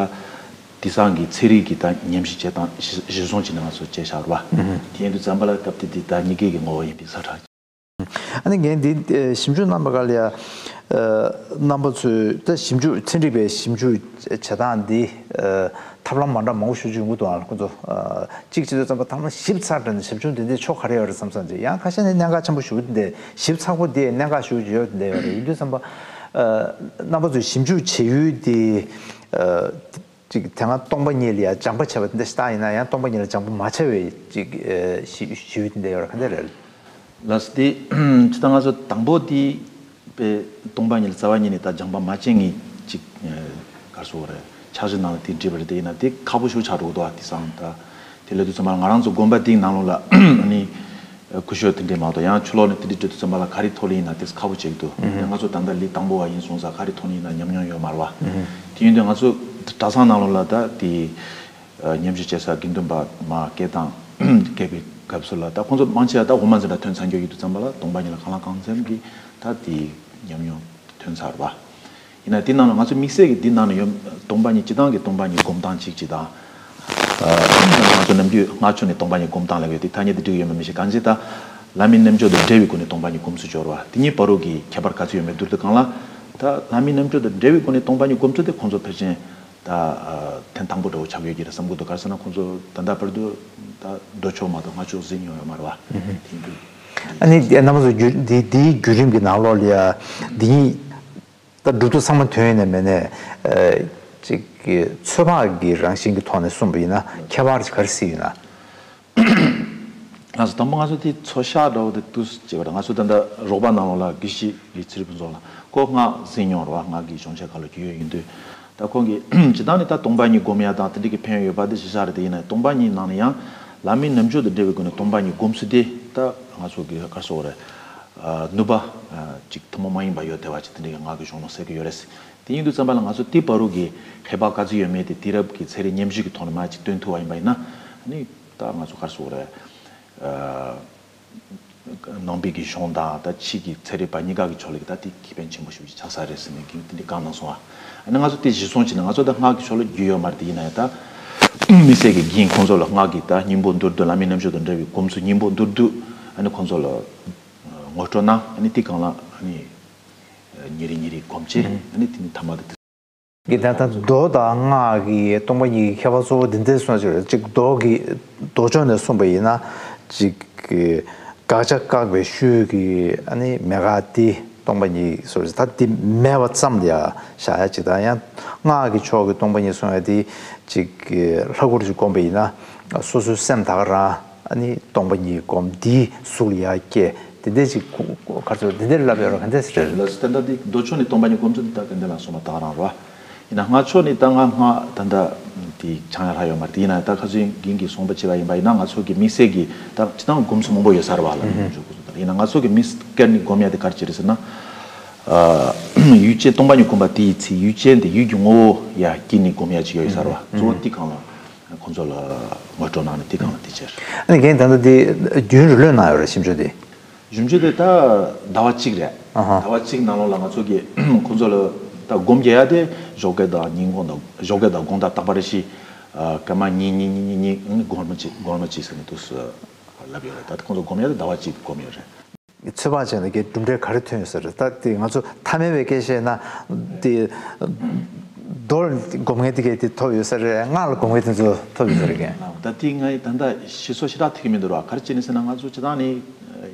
དེང་སང་གི་ཚན་རིག་གི་ད་ཉམས་ཞིབ་བྱེད་སྟངས་གཞི་གཞིར་བཟུང་བྱས་ནས་ང་ཚོ་བྱས་བཞག་རེད་བ། དེ་ཡིན་དུས་ཙམ་པ་ལ་སྐབས་དེ་དེ་ད་གཉིས་ཀའི་གི་ངོ་བོ་ཡིན་པའི་ས་ཁྲ། ཨ་ནི་རྒན་འདི་ཨེ་ཞིབ་འཇུག་གནང་པ་ག་ལ་ཡ། ཨ་རྣམ་པ་ཚོས་ད་ཞིབ་འཇུག་ཚན་རིག་པའི་ཞིབ་འཇུག་བྱེད་སྟངས་འདི་ཨ་ཐབས་ལམ་མ་འདྲ་མང་པོ་ཞིག་བྱུང་གི་འདུག་ཨ་ཁོང་ཚོ་ཨ་གཅིག་བྱེད་དུས་ཙམ་པ་ཐབས་ལམ་ཞིབ་ཚགས་དྲགས་ནས་ཞིབ་འཇུག་འདི་འདྲའི་ཕྱོགས་ག་རེ་ཡོད་རེད་བསམ་བསམ་བྱས། ཡང་ཁ་ཤས་ནས་གནད་འགག་ཆེན་པོ་ཞེ་པོ་འདི་འདྲ་ཞིབ་ཚགས་པོ་འདི་གནད་འགག་ཞེ་པོ་ཅིག་ཡོད་འདི་འདྲ་ཡོད་རེད། ཡིན་དུས་ཙམ་པ་ཨ་རྣམ་པ་ཚོས་ཞིབ་འཇུག་བྱེད་ཡུལ་འདི་ཨ། ཅིག་དེ་སྔ་སྟོང་པ་ཉིད་ལ་ཡང་སྦྱངས་པ་བྱས་པ་དེ་འདྲ་ཞིག་ཡིན་ན། ཡང་སྟོང་པ་ཉིད་ལ་སྦྱངས་པ་མ་བྱས་པའི་ཅིག་ཨེ་ཞི་ཞི་བའི་དེ་འདྲ་ཡོད་ར། ག་འདྲ་རེད། ལགས་སོ། དེ་ཅི་ད་ང་ཚོ་དང་པོ་དེ་པའི་སྟོང་པ་ཉིད་ལ་རྩ་བ་ཉིད་ནས་ད་སྦྱངས་པ་མ་བྱས་ངེས་ཅིག་ཨེ་ག་རེ་ཟེར་དགོས་རེད། འཆར་གཞི་ནང་ལ་དེ་འདྲ་བ་རེད། དེ་ཡིན་ན་དེ་ཁག་པོ་ཞིག་ཆགས་འགྲོ་གི་འདུག་ཨ། དེང་སང་ད། དེ་ལས་དུས་ཙམ་པ་ང་རང་ཚོ་དགོན་པ་འདིའི་ནང་ལོགས་ལ་ཨ་ནི་སྐུ་ཞབས་དེ་འདྲས་མ་གཏོགས། ཡང་ཕྱི་ལོགས་ནས་དེ་འདྲས་བྲིས་དུས་ཙམ་པ་ལ་ག་རེ་ཐོན་ལེ་ཡིན་ན་དེ་ཁག་པོ་ཆགས་ཀྱི་འདུག་ཨ་ནི་ང་ཚོ་ད་ལྟ་ལས་དང་པོ་བ་ཡིན་སོང་ཙང་ག་རེ་ཐོན་ལེ་ཡིན་ན་ཉམས་མྱོང་ཡོད་མ་རེད་བ། དེ་ཡིན་དུས་ང་ཚོ་གྲྭ་ཚང་ནང་ལོགས་ལ་ད་དེ་ཉམས་ཞིབ་བྱེད་ས་དགེ་འདུན་པ་མར་སྐད་བཏང་བསྐྱལ་བའི་སྐབས་སུ་ལ། ད་ཁོང་ཚོ་མང་ཆེ་བ་ད་འོག་མ་འཛིན་གྲྭ་ཐོན་ཚར་མཁན་ཡོད་དུས་ཙམ་པ་ལ་སྟོང་པ་ཉིད་ལ་གང་ལ་གང་འཚམ་གྱི་ད་དེ་ཉམས་མྱོང་ཐོན་ཚར་བ། ཡིན་ན་དེ་ནང་ལ་ང་ཚོ་དམིགས་བསལ་གྱི་འདི་ནང་ལ་ཡོད། སྟོང་པ་ཉིད་སྤྱི་བཏང་གི་སྟོང་པ་ཉིད་སྒོམ་སྟངས་གཅིག་གཅིག་དང་། ཨ་ང་ཚོ་ནམ་རྒྱུན་སྔགས་ཕྱོགས་ནས་སྟོང་པ་ཉིད་སྒོམ་སྟངས་ལབ་ཡོད་དེ། ཐ་སྙད་དེ་འགྲིག་ཡོད་མེད་མི་ཤེས། གང་ཅི་ད་བླ་མའི་རྣལ་འབྱོར་དང་འབྲེལ་བའི་སྒོ་ནས་སྟོང་པ་ཉིད་སྒོམ་ཚུལ་སྦྱོར་བ་དེ་གཉིས་བར་དུ་གི་ཁྱད་པར་ག་ཚོད་ཡོད་མེད་བསྡུར་དུས་སྒང་ལ། ད་བླ་མའི་རྣལ་འབྱོར་དང་འབྲེལ་བའི་སྒོ་ནས་སྟོང་པ་ཉིད་སྒོམ་ཚུལ་དེ་ཁོང་ཚོ་ཕལ་ཆེར་ད་ཨ་ཐེངས་དང་པོ་འདྲ་བོ་ཆགས་ཡོད་ཀྱི་རེད་བསམ་གྱི་འདུག་ག་རེ་ཟེར་ན་ཁོང་ཚོ་ད་ལྟ་བར་དུ་ད་མདོ་ཕྱོགས་མ་གཏོགས་སྔགས་ཕྱོགས་གཟིགས་མྱོང་ཡོད་མ་རེད་བ། དེ་ཡིན་དུས། ཨ་ནི་རྣམ་པ་ཚོ་བརྒྱུད་འདི་འདིའི་བརྒྱུད་རིམ་གྱི་ནང་ལོགས་ལ་ཡ་འདི་གཉིས། ད་སྒྲུབ་ཐུབ་ཚང་མ་ཐོན་ཡོད་ནས་མེད་ནས། ཨ་ཅིག་གི་ཚོད་དཔག་གི་རང་བཞིན་གྱི་ཐོག་ནས་གསུངས་པ་ཡིན་ན་ཁྱད་པར་ག་རེ་སྲིད་ཡོད་ན། ང་ཚོ་དང་པོ་ང་ཚོ་དེ་ཚོད་བཤད་འདྲ་བོ་དེ་ཏུས་བྱས་པ་རེད། ང་ཚོ་ད་ལྟ་རོགས་པ་ནང་ལོགས་ལ་དགེ་བཤེས་ལི་ཚེ་རིང་ཕུན་ཚོགས་ལགས་ཁོ་སྔགས་གཟིགས་མྱོང་རེད་བ། སྔགས་ཀྱི་སྦྱོང་བྱེད་ཁག་ལ་རྒྱུས་ཡོད་ཡིན་དུས། ད་ཁོང་གིས་སྤྱིར་བཏང་ནས་ད་སྟོང་པ་ཉིད་སྒོམ་ཡ་དང་དེ་འདྲ་གི་ཕན་ཡོན་ཡོད་པ་དེ་གཞི་བཞག་རེད། དེ་ཡིན་ན་སྟོང་པ་ཉིད་ནང་ནས་ཡང་བླ་མའི་རྣལ་འབྱོར་དང་འབྲེལ་བའི་སྒོ་ནས་སྟོང་པ་ཉིད་སྒོམ་ཚུལ་དེ་ད་ང་ཚོ་གི་ག་རེ་ཟེར་དགོས་རེད། ཨ་ནུས་པ་ཨ་ཅིག་ཐུན་མོང་མ་ཡིན་པ་ཡོད་བསྡད་པ་ཅིག་དེ་འདྲ་གི་ངག་གི་གཞུང་ལུགས་གསལ་གི་ཡོད་རེད། དེ་ཡིན་དུས་ཙམ་པ་ལ་ང་ཚོ་དེ་བར་དུ་གི་ཁྱད་པར་ག་ཚོད་ཡོད་མེད་དེ་དུས་རབས་ཀྱི་ཚན་རིག་ཉམས་ཞིབ་ཀྱི་ཐོག་ནས་མར་ཅིག་སྟོན་ཐུབ་པ་ཡིན་པ་ཡིན་ན། ཨ་ནི་ད་ང་ཚོ་ག་རེ་ཟེར་དགོས་རེད། ཨ་ནང་པའི་གི་གཞུང་དང་ད་ཕྱི་གི་ཚན་རིག་པ་གཉིས་ཀ་གི་ཕྱོགས་ལ་གི་ད་དེ་ཁེ་ཕན་ཆེན་པོ་ཞེ་པོ་ཅིག་ཆགས་ས་རེད་ཟེར་ནས་གི་དེ་འདྲ་བཀའ་གནང་སོང་བ། ཨ་ནི་ང་ཚོ་དེ་གཞིར་བཟུང་བྱས་ནས་ང་ཚོ་ད་སྔགས་ཀྱི་ཕྱོགས་ལ་རྒྱུས་ཡོད་མ་རེད། དེ་ཡིན་ན་ཡང་ད་དམིགས་བསལ་གྱི་རྒན་ཁོང་ཚོ་ལ་སྔགས་ཀྱི་ད་སྙིང་པོ་མདོར་བསྡུས་བླ་མའི་རྣལ་འབྱོར་དང་འབྲེལ་བའི་སྒོམ་ཚུལ་སྙིང་པོ་མདོར་བསྡུས་ཨ་ནི་ཁོང་ཚོ་ལ་ངོ་སྤྲོད་གནང་། ཨ་ནི་དེ་སྒང་ལ་ཨ་ནི་ཉིན་རེ་ཉིན་རེ་སྒོམ་བྱས། ཨ་ནི་དེ་ནི་ཐ་མ་དེ། གི་ད་ལྟ་མདོ་དང་སྔགས་ཀྱི་སྟོང་པ་ཉིད་ཀྱི་ཁྱད་པར་གཙོ་བོ་འདི་འདྲ་གསུངས་ཡོད་རེད། གཅིག་མདོ་གི་མདོ་ཕྱོགས་ནས་གསུངས་པ་ཡིན་ན་གཅིག་དགག་བྱ་བཀག་པའི་ཤུལ་གྱི་ཨ་ནི་མེད་དགག་དེ་སྟོང་པ་ཉིད་སོགས་ད་དེ་མེད་པ་ཙམ་ལ་ཡང་བཞག་ཡ་གཅིག་དང་། ཡང་སྔགས་ཀྱི་ཕྱོགས་ཀྱི་སྟོང་པ་ཉིད་གསུང་ཡ་དེ་གཅིག་ལྷ་སྐུར་གྱི་བསྒོམས་པ་ཡིན་ན་སོ་སོའི་སེམས་ད་ག་རང་ཨ་ནི་སྟོང་པ་ཉིད་བསྒོམ། དེའི་གཟུགས་ལ་ཡར་སྐྱེ། དེ་འདྲ་ཅིག་ག་རེ་ཟེར། དེ་འདྲ་ལབ་ཡོད་རེད། ག་འདྲ་ཟེར་རེད། ལགས་སོ། ད་ལྟ་འདི་མདོ་ཕྱོགས་ནས་སྟོང་པ་ཉིད་སྒོམ་ཚུལ་འདི་ད་ག་འདྲ་ལ་སོང་བ་ད་ག་རང་རེད་བ། ཡིན་ན་སྔགས་ཕྱོགས་ནས་ད་ང་སྔགས་ད་ལྟ་དེ་སྦྱང་ཡ་ལྷག་ཡོད་མ་རེད། དེ་ཡིན་ན་ད་ཁ་སང་རྒན་གྱིས་གསུངས་པ་བྱས་པ་ཡིན་པ་ཡིན་ན་ང་ཚོ་གི་དམིགས་བསལ་གྱི་ད་སྤྱིར་བཏང་སྒོམ་ཚུལ་མང་པོ་ཡོད་ས་རེད་བ་ལ། ཡིན་ན་ང་ཚོ་གི་དམིགས་བསལ་ནས་སྒོམ་ཡ་དེ་ག་རེ་བྱས་རེད་ཟེར་ན། ཡུལ་ཅན་སྟོང་པ་ཉིད་སྒོམ་པ་དེའི་ཚེ་ཡུལ་ཅན་དེ་ཡུལ་གྱི་ངོ་བོ་ཡར་སྐྱེས་ནས་སྒོམ་ཡ་ཅིག་ཡོད་ས་རེད་བ། གཙོ་བོ་དེ་གང་ལ། ཁོང་ཚོ་ལ་ངོ་སྤྲོད་གནང་ནས་དེ་གང་ལ་དེ་བྱས། ཨ་ནི་རྒན་ད་ལྟ་དེ་རྒྱུན་རིང་ལོས་གནང་ཡོད་རེད། ཞིབ་འཇུག་དེ། ཞིབ་འཇུག་དེ་ད་ཟླ་བ་གཅིག་རེད། ཨ་ཧ། ཟླ་བ་གཅིག་ནང་ལོགས་ལ་ང་ཚོ་གི་ཁོང་ཚོ་ལ་ད་སྒོམ་རྒྱག་ཡ་དེ་ཞོགས་ཀས་དང་ཉིན་གུང་དང་། ཞོགས་ཀས་དང་དགོང་དག་རྟག་པ་རེ་བཞིན་སྐར་མ་གཉིས་གཉིས་གཉིས་གཉིས་གཉིས་སྒོར་མོ་གཅིག་སྒོར་མོ་གཅིག་ཟེར་ནས་འདུག་སེ་ལབ་ཡོད་རེད། ད་ཁོང་ཚོ་སྒོམ་ཡ་དེ་ཟླ་བ་གཅིག་སྒོམ་ཡོད་རེད། ཚོད་དཔག་བྱས་ན་གའི་གྲུབ་འབྲས་ག་རེ་ཐོན་ཡོད་ས་རེད། ད་དེ་ང་ཚོ་ཐ་མལ་པའི་སྐད་བཤད་ན་དེ་མདོར་སྒོམ་མཁན་དེ་གའི་དེ་ཐོབ་ཡོད་ས་རེད། སྔགས་ལ་སྒོམ་མཁན་དེ་ཚོ་ཐོབ་ཡོད་ས་རེད་གས། ད་དེ་ང་ད་ལྟ་ཤེས་སོ་ཤེས་རག་ཐིག་མི་འདུག་ར། ག་རེ་བྱས་ནས་ཟེར་ན་ང་ཚོ་སྤྱིར་བཏང་ནས་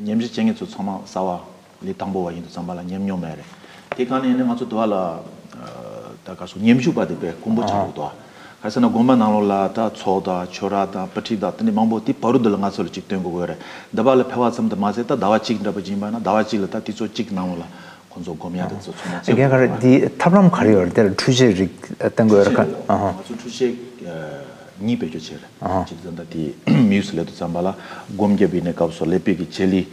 ཉམས་ཞིབ་བྱེད་མཁན་ཚོ་ཚང་མ་གསར་པ་ལས་དང་པོ་བ་ཡིན་དུས་ཙམ་པ་ལ་ཉམས་མྱོང་མེད་རེད། དེ་ག་ནས་ནི་ང་ཚོ་དུ་བ་ལ་ད་ག་སོ་ཉམས་ཞིབ་པ་དེ་དཔེ་དཀོན་པོ་ཆགས་འདུག་ད། ག་ཟེར་ན་དགོན་པ་ནང་ལོགས་ལ་ད་ཚོགས་དང་ཆོས་ར་དང་དཔེ་ཁྲིད་དང་དེ་འདྲ་མང་པོ་དེ་བར་དུ་ལ་ང་ཚོ་ལ་ཅིག་སྟོན་དགོས་ཀྱི་ཡོད་རེད། འདི་པ་ལ་ཕེབས་པ་ཙམ་དུ་མ་ཟད་ད་ཟླ་བ་གཅིག་འདྲ་པོ་ཅིག་ཡིན་པ་ན་ཟླ་བ་གཅིག་ལ་ད་དེ་ཚོ་གཅིག་ནང་ལོགས་ལ་ཁོང་ཚོ་སྒོམ་ཡ་དེ་ཚོ་ཚང་མ་རྒན་ག་རེ་འདི་ཐབས་ལམ་ག་རེ་ཡོད་རེད། དེ་ལ་འཕྲུལ་ཆས་རིགས་བསྟན་དགོས་ཡོད་རེད་ག་ཨ་ཧ། ང་ཚོ་འཕྲུལ་ཆས་གཉིས་བེད་སྤྱོད་བྱས་རེད། ཨ་ཧ། གཅིག་ད་ལྟ་དེ་མིའུ་སི་ལབ་དུས་ཙམ་པ་ལ་སྒོམ་རྒྱབ་པའི་གནས་སྐབས་སུ་ཀླད་པའི་གི་བྱེད་ལས་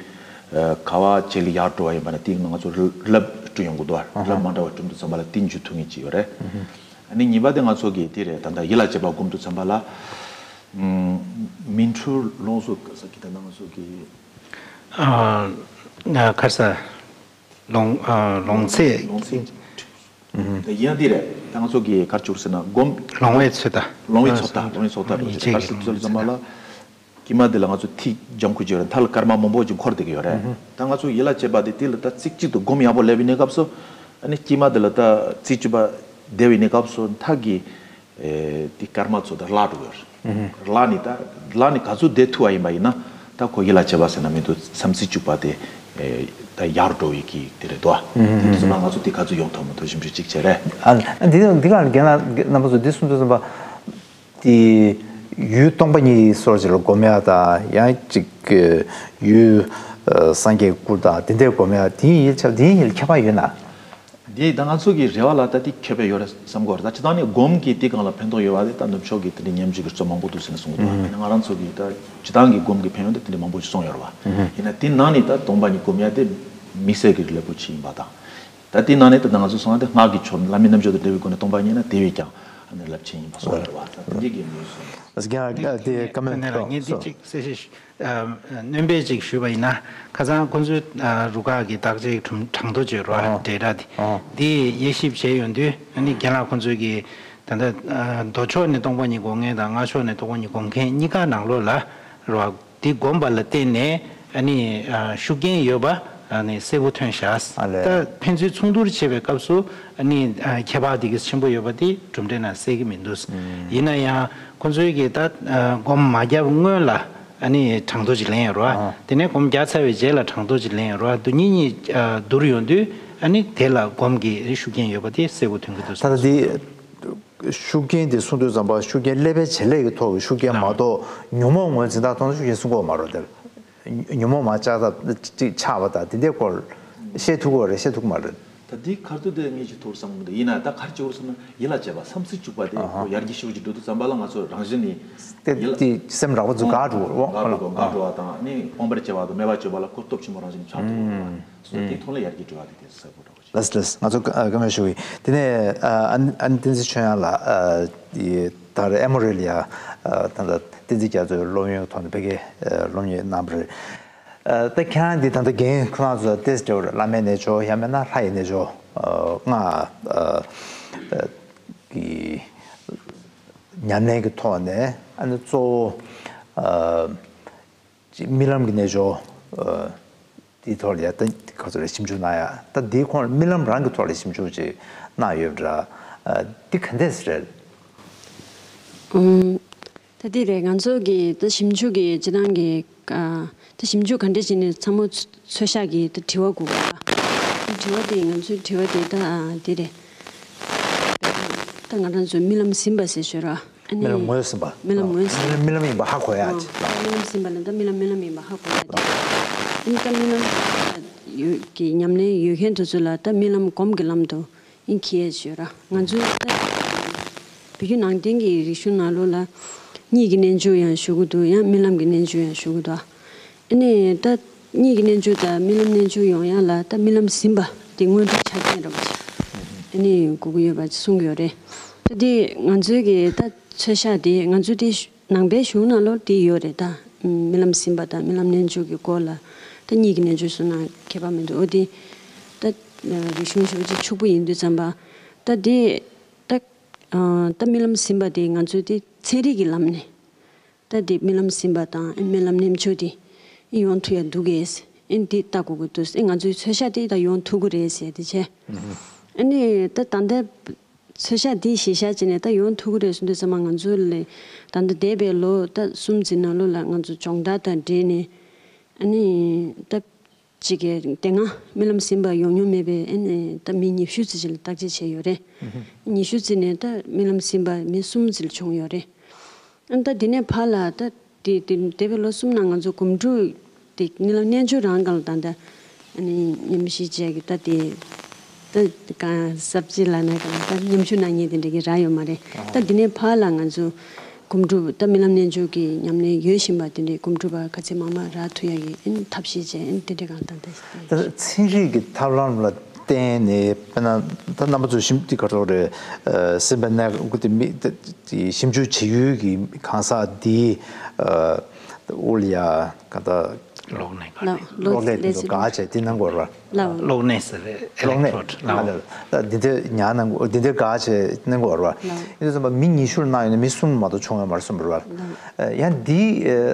ག་བ་བྱེད་ལས་ཡར་འགྲོ་བ་ཡིན་པ་ན་དེ་ང་ཚོ་རླབས་སྤྲོད་ཡོང་གི་འདུག་ཨ་ཧ། རླབས་མ་འདྲ་བ་སྤྲོད་དུས་ཙམ་པ་ལ་དེ་འཇུ་ཐུབ་མཁན་ཅིག་ཡོད་རེད། ཨ་ནི་གཉིས་པ་དེ་ང་ཚོ་གི་དེ་རེད། ད་ལྟ་ཡིད་ལ་བྱེད་པ་སྒོམ་དུས་ཙམ་པ་ལ། ཨམ། མིང་འཁྲུལ་ལོངས་སུ་ག་ས་གི་ད་ལྟ་ང་ཚོ་གི། ཨ་ག་ས། ལོང་ཨ་ལོང་ཚད། ལོང་ཚད། ད་ཡིན་ཡང་དེ་རེད། ད་ང་ཚོ་གི་ག་རེ་བྱུག་ཟེར་ན་སྒོམ། ལོང་བའི་ཚོད་ལྟ། ལོང་བའི་ཚོད་ལྟ། ལོང་བའི་ཚོད་ལྟ་རེད། ཡིད་ཆེས་ཀྱི་ལོང་ཚད་ལ་ཙམ་པ་ལ། དཀྱིལ་མ་འདི་ལ་ང་ཚོ་ཐིག་ལྗང་ཁུ་ཅིག་ཡོད་རེད། མཐའ་ལ་སྐར་མ་མང་པོ་ཅིག་འཁོར་བསྡད་ཀྱི་ཡོད་རེད། ད་ང་ཚོ་ཡིད་ལ་བྱེད་པ་དེ་དེ་ལ་ད་རྩེ་གཅིག་ཏུ་སྒོམ་ཡག་པོ་སླེབས་པའི་གནས་སྐབས་སུ། ཨ་ནི་དཀྱིལ་མ་འདི་ལ་ད་རྩེ་གཅིག་པ་བསྡད་པའི་གནས་སྐབས་སུ་མཐའ་གི་ཨེ་དེ་སྐར་མ་ཚོ་ད་བརླག་འགྲོ་གི་ཡོད་རེད། བརླག་ནི་ད་བརླག་ནི་ག་ཚོད་བསྡད་ཐུབ་པ་ཡིན་པ་ཡིན་ན་ད་ཁོ་ཡིད་ལ་བྱེད་པ་ཟེར་ན་མི་འདུག་བསམ་རྩེ་གཅིག་པ་དེ་ཨེ་ད་ཡར་འགྲོ་བའི་གི་དེ་རེད་དོ། དེ་དུས་ཙམ་པ་ང་ཚོ་དེ་ག་ཚོད་ཡོང་ཐུབ་མི་ཐུབ་ཞིབ་འཇུག་གཅིག་བྱས་རེད། ཨ་འདི་འདི་ག་རྒན་ལགས་རྣམ་པ་ཚོ་འདི་གསུང་དུས་ཙམ་པ། དེ་ཡུལ་སྟོང་པ་ཉིད་སོགས་ཅིག་ལ་སྒོམ་ཡ་དང་ཡང་ཅིག་ཡུལ་ཨ་སངས་རྒྱས་སྐུ་དང་དེ་འདྲའི་སྒོམ་ཡ་དེ་ཡིན་ཡིན་ཆ་དེ་ཡིན་ཡིན་ཁྱད་པར་ཡོད་ན། དེ་ད་ང་ཚོ་གི་རེ་བ་ལ་ད་དེ་ཁྱད་པར་ཡོད་རེད་བསམ་གི་ཡོད་རེད། ད་སྤྱིར་བཏང་ནས་སྒོམ་གྱིས་དེ་གང་ལ་ཕན་ཐོགས་ཡོད་པ་དེ་ད་ནུབ་ཕྱོགས་ཀྱི་དེ་འདྲའི་ཉམས་ཞིབ་ཀྱི་གཙོ་མང་པོ་འདུག་ཟེར་ནས་གསུང་གི་འདུག་ཡིན་ན་ང་རང་ཚོ་གི་ད་སྤྱིར་བཏང་གི་སྒོམ་གྱི་ཕན་ཡོན་དེ་དེ་འདྲའི་མང་པོ་ཞིག་གསུངས་ཡོད་རེད་བ། ཡིན་ན་དེ་ནང་ནས་ད་སྟོང་པ་ཉིད་སྒོམ་ཡ་དེ་དམིགས་བསལ་གྱི་རླབས་པོ་ཆེ་ཡིན་པ་དང་། ད་དེ་ནང་ནས་ད་ང་ཚོ་སོང་བ་དེ་སྔགས་ཀྱི་ཕྱོགས་ནས་བླ་མའི་རྣལ་འབྱོར་དང་འབྲེལ་བའི་སྒོ་ནས་སྟོང་པ་ཉིད་ན་དེ་བས་ཀྱང་ཨ་ནི་རླབས་ཆེན་ཡིན་པ་སོགས་རེད་བ། ད་དེ་འདྲའི་གི་མོས་སུ། ཨ་ཀྱང་དེ་ཀ་མེན་ཏོ་ངས་འདི་གཅིག་གསལ་བཤད་ཞུ། ཨ་སྣོན་པ་ཅིག་ཞུས་པ་ཡིན་ན་ཁ་སང་ཁོང་ཚོའི་ཨ་རུ་ཁག་གི་བརྟག་དཔྱད་གྲུབ་གྲངས་ཐོ་བཅོས་རོགས་འབྲེལ་སྒྲ་དེ་འདི་དབྱེ་ཞིབ་བྱས་ཡོང་དུས་ཨ་ནི་རྒན་ལགས་ཁོང་ཚོའི་གི་ད་ལྟ་ཨ་མདོ་ཕྱོགས་ནས་སྟོང་པ་ཉིད་སྒོམ་མཁན་དང་སྔགས་ཕྱོགས་ནས་སྟོང་པ་ཉིད་སྒོམ་མཁན་གཉིས་ཀ་ནང་ལོགས་ལ་རོགས། དེ་བསྒོམས་པ་ལ་བརྟེན་ནས་ཨ་ནི་ཨ་ཤུགས་རྐྱེན་ཡོད་པ་ཨ་ནི་གསལ་པོ་ཐོན་ཤག་ཨ་ལས། ད་ཕན་ཚུན་མཚུངས་བསྡུར་བྱེད་པའི་སྐབས་སུ་ཨ་ནི་ཨ་ཁྱད་པར་དེ་ག་ཆེན་པོ་ཡོད་པ་དེ་གྲུབ་འབྲས་ནང་གསལ་གྱི་མི་འདུག་ཨུམ། ཡིན་ན་ཡང་ཁོང་ཚོའི་གི་ད་ཨ་སྒོམ་མ་བརྒྱབ་སྔོན་ལ་ཨ་ནི་གྲངས་ཐོ་ཅིག་ལེན་ཡོད་རེད་བ། ཨ། དེ་ནས་སྒོམ་བརྒྱབ་ཚར་བའི་རྗེས་ལ་གྲངས་ཐོ་ཅིག་ལེན་ཡོད་རེད་བ། དེ་གཉིས་གཉིས་ཨ་བསྡུར་ཡོང་དུས་ཨ་ནི་དེ་ལ་སྒོམ་གྱི་ཤུགས་རྐྱེན་ཡོད་པ་དེ་གསལ་པོ་ཐོན་གྱི་འདུག་ད་ལྟ་འདི། ཤུགས་རྐྱེན་དེ་གསུང་དུས་ཙམ་པ་ཤུགས་རྐྱེན་ཀླད་པའི་བྱེད་ལས་ཀྱི་ཐོག་གི་ཤུགས་རྐྱེན་མ་གཏོགས་ཉོན་མོངས་ངོས་འཛིན་སྟངས་ཐོག་ནས་ཤུགས་རྐྱེན་གསུང་གི་ཡོད་མ་རེད་དེ། ཉོན་མོངས་མར་བཅག་ཐབས་ཅིག་ཆགས་པ་དང་དེ་འདྲའི་སྐོར་བཤད་ཐུབ་ཀྱི་ཡོད་རེད་བཤད་ཐུབ་ཀྱི་མ་རེད། ད་འདི་ཁར་ཐུག་དེ་ངས་ཅིག་ཐུག་བསམ་གི་འདུག་ཡིན་ན་ད་ག་རེ་བྱེད་དགོས་ཟེར་ན་ཡིད་ལ་བྱེད་པ་བསམ་རྩེ་གཅིག་པ་དེ་ཨ་ཧ། ཁོ་ཡར་རྒྱས་ཤུགས་ཀྱིས་འགྲོ་དུས་ཙམ་པ་ལ་ང་ཚོ་རང་བཞིན་ནས་དེ་ཡིད་ལ་དེ་སེམས་རགས་པ་ཚོ་འགག་འགྲོ་བ་འགག་འགྲོ་འགག་འགྲོ་བ་དང་ནི་སྤོང་བར་བྱེད་པ་དང་མེད་པར་བྱེད་པ་ལ་གོ་སྟོབས་ཆེན་པོ་རང་བཞིན་ནས་ཆགས་ཐུབ་ཀྱི་འདུག་བ། སོ་དེའི་ཐོག་ལ་ཡར་རྒྱས་འགྲོ་བ་དེ་དེ་གསལ་པོ་འདྲ་བོ། ལགས་ལགས། ང་ཚོ་བཀའ་མོལ་ཞུ་གི། དེ་ནས་ཨ་ཨ་ནི་བསྟན་འཛིན་ཆོས་དབྱངས་ལགས་ཨ་ཡི་ད་རེས་ཨེ་མོ་རི་ལ་ཡ་ཨ་ད་ལྟ་བསྟན་འཛིན་རྒྱ་མཚོའི་སློབ་ཡོན་ཐོག་ནས་ཕ་གིའི་ཨ་སློབ་གཉེར་གནང་བ་རེད། ཨ་ད་ཁྱེད་རང་འདི་ད་ལྟ་རྒན་ཁོ་རང་ཚོ་ཏོག་ཙམ་འདྲ་བོ་རེད། བླ་མའི་རྣལ་འབྱོར་ཡང་མིན་ན་ལྷ་ཡི་རྣལ་འབྱོར་ཨ་སྔགས་ཨ་ཨ་གི་ཉམས་ལེན་གྱི་ཐོག་ནས་ཨ་ནི་གཙོ་བོ་ཨ། ཅིག་རྨི་ལམ་གྱི་རྣལ་འབྱོར། ཨ། དེའི་ཐོག་ལ་ཡ་ད་ག་ཚོད་རེད་ཞིབ་འཇུག་གནང་ཡ། ད་དེའི་ཁོངས་རྨི་ལམ་རང་གི་ཐོག་ལ་ཞིབ་འཇུག་ཅིག་གནང་ཡོད་པ་འདྲ། འདི་ག་འདྲས་རེད། ཨུམ། ད་འདི་རེད། ང་ཚོ་གི་ད་ཞིབ་འཇུག་གི་སྤྱི་བཏང་གི་ཨ་ད་ཞིབ་འཇུག་ག་འདྲས་བྱས་ནས་ཚང་མ་ཚོ་ཚོད་བཤགས་ཀྱི་ད་དྲི་བ་དགོས་པ། ད་དྲི་བ་དེ་ང་ཚོའི་དྲི་བ་དེ་ད་ཨ་འདི་རེད། ད་ང་རང་ཚོས་རྨི་ལམ་ཟིན་པ་ཟེར་ཞོར་ར། ཨ་ནི་རྨི་ལམ་ངོས་ཟིན་པ། རྨི་ལམ་ངོས་ཟིན། རྨི་ལམ་ཡིན་པ་ཧ་གོ་ཡ། ཨ་ཅིག་རྨི་ལམ་ཟིན་པ་ལ་ད་རྨི་ལམ་རྨི་ལམ་ཡིན་པ་ཧ་གོ་ཡ་དེ། ཨ་ནི་ད་རྨི་ལམ་ཡོད་ཀྱི་ཉམས་ལེན་ཡོད་མཁན་དེ་ཚོ་ལ་ད་རྨི་ལམ་སྒོམ་གྱི་ལམ་དུ་ཨིན་ཁེ་ཞུ་ར། ང་ཚོའི་ད་བོད་བརྒྱུད་ནང་བསྟན་གྱི་རིག་གཞུང་ནང་ལོགས་ལ་གཉིད་ཀྱི་རྣལ་འབྱོར་ཡང་ཞུ་གི་འདུག་ཡང་རྨི་ལམ་གྱི་རྣལ་འབྱོར་ཡང་ཞུ་གི་འདུག་ཨ་ནི་ད་གཉིད་ཀྱི་རྣལ་འབྱོར་དང་རྨི་ལམ་རྣལ་འབྱོར་ཡོང་ཡ་ལ་ད་རྨི་ལམ་ཟིན་པ་དེ་སྔོན་འགྲོ་ཆ་རྐྱེན་ར་བ་ཞིག་ཨ་ནི་དགོས་ཀྱི་ཡོད་པ་གསུང་གི་ཡོད་རེད། ད་དེ་ང་ཚོའི་གི་ད་ཚོད་བཤགས་དེ་ང་ཚོའི་དེ་ནང་པའི་གཞུང་ནང་ལོགས་དེ་ཡོད་རེད། ད་རྨི་ལམ་ཟིན་པ་དང་རྨི་ལམ་རྣལ་འབྱོར་གྱི་སྐོར་ལ་ད་གཉིད་ཀྱི་རྣལ་འབྱོར་སོང་ན་ཁྱད་པར་མི་འདུག་འོ་དེ་ད་རིག་གཞུང་ཞེ་པོ་ཅིག་ཕྱུག་པོ་ཡིན་དུས་ཙམ་པ་ད་དེ་ད་ད་རྨི་ལམ་ཟིན་པ་དེ་ང་ཚོའི་དེ་ཚན་རིག་གི་ལམ་ནས་ད་དེ་རྨི་ལམ་ཟིན་པ་དང་རྨི་ལམ་རྣལ་འབྱོར་དེ་ཡོང་ཐུབ་ཡ་འདུག་གས། ཨེ་འདི་ལྟ་དགོས་ཀྱི་འདུག་ཨེ་ང་ཚོའི་ཚོད་བཤགས་དེ་ད་ཡོང་ཐུབ་ཀྱི་རེད་ཟེར་དེ་བྱས། ཨ་ནི་ད་ད་ལྟ་ཚོད་བཤགས་འདི་གཞི་བཞག་བྱས་ནས་ད་ཡོང་ཐུབ་ཀྱི་རེད་གསུངས་དུས་ཙམ་པ་ང་ཚོ་ལས་ད་ལྟ་འདས་པའི་ལོ་ད་གསུམ་ཙམ་ནང་ལོགས་ལ་ང་ཚོ་སྦྱོང་བརྡར་དང་འབྲེལ་ནས་ཨ་ནི་ད་གཅིག་གི་དེ་སྔ་རྨི་ལམ་ཟིན་པ་ཡོང་མྱོང་མེད་པའི་ཨ་ནི་ད་མི་ཉི་ཤུ་ཙམ་ཅིག་ལ་བརྟག་དཔྱད་བྱས་ཡོད་རེད། ཉི་ཤུ་ཙམ་ནས་ད་རྨི་ལམ་ཟིན་པ་མི་གསུམ་ཙམ་བྱུང་ཡོད་རེད། ཨ་ནི་ད་དེ་ནས་ཕར་ལ་ད་དེ་དེ་འདས་པའི་ལོ་གསུམ་ནང་ང་ཚོ་སྒོམ་སྒྲུབ་དེ་རྨི་ལམ་རྣལ་འབྱོར་རང་སྒང་ལ་ད་ལྟ་ཨ་ནི་ཉམས་ཞིབ་བྱས་ཀྱི་ད་དེ་ད་གང་ཟབ་ཅིག་ལ་ན་གང་ད་ཉམས་ཞིབ་གནང་མཁན་དེ་འདྲ་གི་རག་ཡོད་མ་རེད། ད་དེ་ནས་ཕར་ལ་ང་ཚོ་སྒོམ་སྒྲུབ་ད་རྨི་ལམ་རྣལ་འབྱོར་གྱི་ཉམས་ལེན་ཡོད་བཞིན་པ་དེ་འདྲའི་སྒོམ་སྒྲུབ་པ་ག་ཚད་མང་མང་རག་ཐུབ་ཡ་གི་ཨ་ནི་ཐབས་ཤེས་བྱས་ཨ་ནི་དེ་འདྲ་གང་ད་ད་ད་ཚན་རིག་གི་ཐབས་ལམ་ལ་བརྟེན་ནས་དཔེར་ན་ད་རྣམ་པ་ཚོ་ཞིབ་འདི་ག་ཚོད་རེད། སེམས་པའི་གནས་སྐབས་དེ་མི་དེ་ཞིབ་འཇུག་བྱེད་ཡུལ་གྱི་གང་ཟག་འདིའི་དབུ་ལ་ཡ་ག་ད་གློག་ཀླད་གློག་ཀླད་དེ་ཚོ་ག་བྱས་དེ་གནང་དགོས་རེད་བ། ལགས། གློག་གནས་ཟེར་རེད། གློག་གནས་electrode ལགས། ལགས་ལགས། འདི་འདྲ་ཉར་གནང་དགོས། འདི་འདྲ་ག་བྱས་གནང་དགོས་རེད་བ། ལགས། ཡིན་དུས་ཙམ་པ་མི་ཉི་ཤུ་ལ་གནང་ཡོད་ན་མི་གསུམ་མ་གཏོགས་བྱུང་ཡོད་མ་རེད་གསུངས་པ་རེད་བ། ཡང་འདི་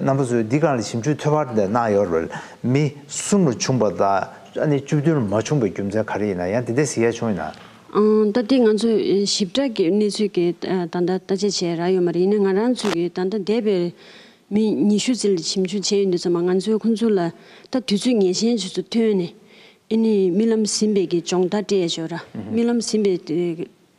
རྣམ་པ་ཚོས་འདི་སྒང་ལ་ཞིབ་འཇུག་ཐོལ་པར་དེ་གནང་ཡོད་རེད། མི་གསུམ་ལ་བྱུང་པ་དང་ཨ་ནི་བཅུ་བདུན་ལ་མ་བྱུང་པའི་རྒྱུ་མཚན་ག་རེ་ཡིན་ན། ཡང་འདི་འདྲ་ཟེར་ཡ་བྱུང་ཡིན་ན། ཨང་། ད་ལྟའི་ང་ཚོས་ཞིབ་ཕྲ་གི་གནས་ཚུལ་གྱི་ད་ལྟ་བརྟག་དཔྱད་བྱས་རག་ཡོད་མ་རེད། ཡིན་ན་ང་རང་ཚོས་ཀྱི་ད་ལྟ་འདས་པའི་མི་ཉི་ཤུ་ཙམ་ལ་ཞིབ་འཇུག་བྱས་ཡོད་དུས་ཙམ་པ་ང་ཚོས་ཁོང་ཚོ་ལ་ད་དུས་ཚོད་ངེས་ཅན་ཅིག་ཏུ་ཐོན་ནས་ཨ་ནི་རྨི་ལམ་ཟིན་པའི་གི་སྦྱོང་བརྡར་སྤྲད་ཡ་ཅིག་ཡོད་ར། རྨི་ལམ་ཟིན་པའི་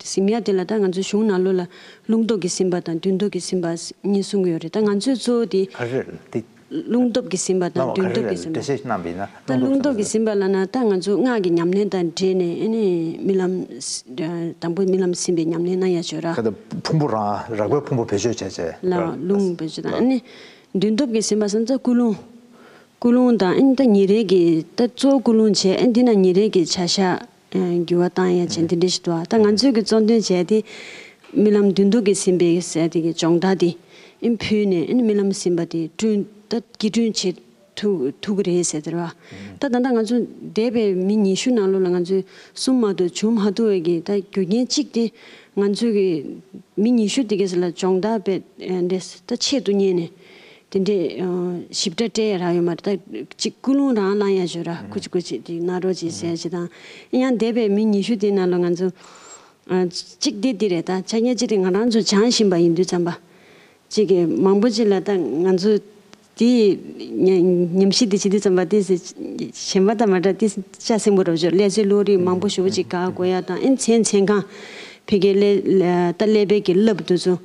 ཟིན་ཡ་དེ་ལ་ད་ང་ཚོའི་གཞུང་ནང་ལོགས་ལ་རླུང་སྟོབས་ཀྱིས་ཟིན་པ་དང་འདུན་སྟོབས་ཀྱིས་ཟིན་པ་གཉིས་གསུང་གི་ཡོད་རེད། ད་ང་ཚོས་གཙོ་བོ་དེ་ག་རེ་རེད་དེ། རླུང་སྟོབས་ཀྱིས་ཟིན་པ་དང་འདུན་སྟོབས་ཀྱིས་ཟིན་པ། འགྲེལ་བཤད་གནང་བ་ཡིན་ན། ད་རླུང་སྟོབས་ཀྱིས་ཟིན་པ་ལབ་ན་ད་ང་ཚོ་སྔགས་ཀྱི་ཉམས་ལེན་དང་འབྲེལ་ནས་ཨ་ནི་རྨི་ལམ་དང་པོ་རྨི་ལམ་ཟིན་པའི་ཉམས་ལེན་གནང་ཡ་ཅིག་ཡོད་ར། ད་ལྟ་ཕུང་པོ་རང་རགས་པའི་ཕུང་པོ་བེད་སྤྱོད་བྱས་བྱས། ལགས། རླུང་བེད་སྤྱོད་དང་ཨ་ནི་འདུན་སྟོབས་ཀྱིས་ཟིན་པ་སོང་ཙང་ཀུན་སློང་། ཀུན་སློང་དང་ཨ་ནི་ད་ཉིན་རེ་གི་ད་གཙོ་བོ་ཀུན་སློང་བྱས། ཨ་ནི་འདི་ན་ཉིན་རེ་གི་བྱ་གཞག་འགྱུར་བ་བཏང་ཡ་བྱས་འདི་འདྲ་ཞིག་འདུག་ད་ང་ཚོས་ཀྱི་གཙོ་འདོན་བྱས་ཏེ་རྨི་ལམ་འདུན་སྟོབས་ཀྱིས་ཟིན་པའི་ཟེར་དེ་གི་སྦྱོང་བརྡར་དེ་ཨ་ནི་ཕུལ་ནས་ཨ་ནི་རྨི་ལམ་ཟིན་པ་དེ་བསྐྲུན་ད་སྐྱིད་བསྐྲུན་བྱེད་ཐུབ་ཐུབ་ཀྱི་རེད་ཟེར་དེ་རེད་བ། ད་ད་ལྟ་ང་ཚོ་འདས་པའི་མི་ཉི་ཤུ་ནང་ལོགས་ལ་ང་ཚོས་གསུམ་མ་གཏོགས་བྱུང་མ་ཐུབ་པའི་གི་ད་རྒྱུ་རྐྱེན་གཅིག་དེ་ང་ཚོས་གི་མི་ཉི་ཤུ་དེ་གས་ལ་སྦྱོང་བརྡར་བས་འདྲེས་ད་ཆེད་དུ་གཉེར་ནས། དེ་འདྲས་ཞིབ་ཕྲ་སྤྲད་ཡ་རག་ཡོད་མ་རེད། ད་གཅིག་ཀུན་སློང་རང་བླང་ཡ་ཞོ་ར་ཁུ་ཅི་ཁུ་ཅི་དེ་ན་རོ་ཅི་ཟེར་ཅི་དང་། ཡང་འདས་པའི་མི་ཉི་ཤུ་དེ་ནང་ལ་ང་ཚོ་གཅིག་དེ་དེ་རེད། ད་ཆ་ངེས་ཅི་དེ་ང་རང་ཚོ་སྦྱང་བཞིན་པ་ཡིན་དུས་ཙམ་པ་གཅིག་གི་མང་པོ་ཅིག་ལ་ད་ང་ཚོ་དེ་ཉམས་ཞིབ་དེ་བྱེད་དུས་ཙམ་པ་དེ་གཞན་པ་དང་མ་འདྲ་དེ་ལྕགས་སྲིན་པོ་རོ་ཅོ་ཀླད་ཚོའི་བློ་རིག་མང་པོ་ཞེ་པོ་ཅིག་དགག་དགོས་ཡ་དང་། ཨེ་མཚན་མཚན་གང་ཕ་གི་ཀླད་ད་ཀླད་པའི་གི་རླབས་དེ་ཚོ།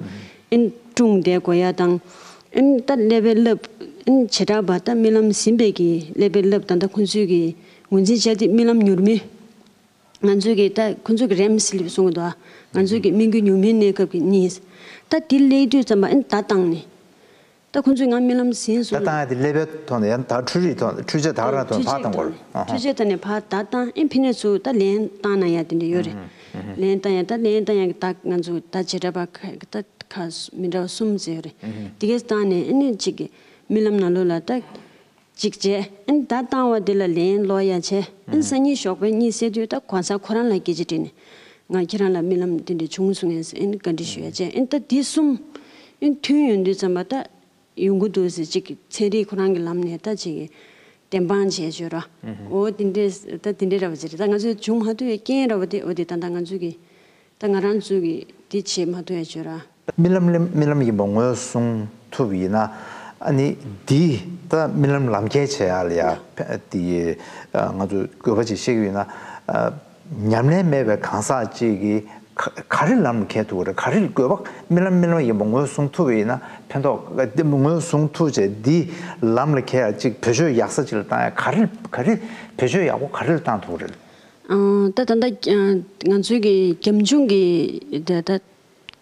ཨིན་ཀྲུང་དེ་གོ་ཡ་དང་། ཨིན་ད་ཀླད་པའི་རླབས། ཨིན་བྱེ་བྲག་པ་ད་རྨི་ལམ་ཟིན་པའི་གི་ཀླད་པའི་རླབས་ད་ད་ཁོང་ཚོའི་གི་ངོས་འཛིན་བྱས་ཏེ་རྨི་ལམ་མྱུར་མི། ང་ཚོའི་གི་ད་ཁོང་ཚོའི་གི་རེམ་སི་ལིབ་གསུང་གི་འདུག་ང་ཚོའི་གི་སྨིན་གྱི་མྱུར་མིའི་གནས་སྐབས་ཀྱི་གཉིས། ད་དེ་སླེབས་དུས་ཙམ་པ་ཨིན་ད་བཏང་ནས། ད་ཁོང་ཚོས་ང་རྨི་ལམ་ཟིན་ད་སོང་། བཏང་ཡ་དེ་ཀླད་པའི་ཐོག་ནས་ཡང་ད་འཕྲུལ་རིག་ཐོག་ནས་འཕྲུལ་ཆས་ད་ག་རང་ཐོག་ནས་ཕར་བཏང་དགོས་རེད། འཕྲུལ་ཆས་ཐོག་ནས་ཕར་ད་བཏང་ཨིན་ཕི་ནས་ཚུར་ད་ལན་བཏང་ན་ཡ་དེ་འདྲ་ཡོད་རེད། ལན་བཏང་ཡ་ད་ལན་བཏང་ཡ་གི་ད་ང་ཚོ་ད་བྱེ་བྲག་པ་ཁ་ད། ཁ་མི་འདྲ་བ་གསུམ་ཟེར་རེད། དེ་གས་བཏང་ནས་ཨ་ནི་གཅིག་གི་རྨི་ལམ་ནང་ལོགས་ལ་ད་གཅིག་བྱས། ཨ་ནི་ད་བཏང་བ་དེ་ལ་ལན་སློག་ཡ་བྱས། ཨ་ནི་སང་ཉིན་ཞོགས་པའི་གཉིད་སད་དུས་ད་གོང་ས་ཁོ་རང་ལ་སྐད་ཆ་དྲིས་ནས་ང་ཁྱེད་རང་ལ་རྨི་ལམ་དེ་འདྲ་བྱུང་སོང་ངས་ཟེར། ཨ་ནི་བཀའ་འདྲི་ཞུ་ཡ་བྱས། ཨ་ནི་ད་དེ་གསུམ་ཨ་ནི་མཐུན་ཡོང་དུས་ཙམ་པ་ད་ཡོང་གི་འདུག་ཟེར། གཅིག་གི་ཚན་རིག་ཁོ་རང་གི་ལམ་ནས་ད་གཅིག་གི་བདེན་དཔང་བྱས་བརྗོད་ར། འོ་དེ་འདྲས་ད་དེ་འདྲས་ར་བ་ཅིག་རེད། ད་ང་ཚོས་བྱུང་མ་ཐུབ་པའི་རྐྱེན་ར་བ་དེ་འོ་དེ་ད་ད་ང་ཚོས་གི་ད་ང་རང་ཚོ་གིས་འདི་བྱེད་མ་ཐུབ་ཡ་བྱོས་ར། རྨི་ལམ་རྨི་ལམ་ཡིན་པ་ངོས་བཟུང་ཐུབ་ཡིན་ན། ཨ་ནི་འདི་ད་རྨི་ལམ་ལམ་ཁྱེར་བྱེད་ཡག་ལ་ཡ་དེ་ང་ཚོས་དགོས་པ་ཅིག་བཤད་ཀྱི་ཡོད་ན། ཉམས་ལེན་མེད་པའི་གང་ཟག་ཅིག་གིས་ག་ག་རེ་ལམ་ལ་ཁེལ་ཐུབ་ཀྱི་རེད། ག་རེ་དགོས་པ། རྨི་ལམ་རྨི་ལམ་ཡིན་པ་ངོས་བཟུང་ཐུབ་པ་ཡིན་ན་ཕན་ཐོགས། འདི་ངོས་བཟུང་ཐུབ་བྱས་འདི་ལམ་ལ་ཁེལ་ཡག་ཅིག་བེད་སྤྱོད་ཡག་ས་ཅིག་ལ་བཏང་ཡག་ག་རེ་ག་རེ་བེད་སྤྱོད་ཡག་པོ་ག་རེ་ལ་བཏང་ཐུབ་ཀྱི་རེད། ཨང་། ད་ད་ལྟ་ང་ཚོའི་གི་རྒྱབ་ལྗོངས་ཀྱི་ད་ད་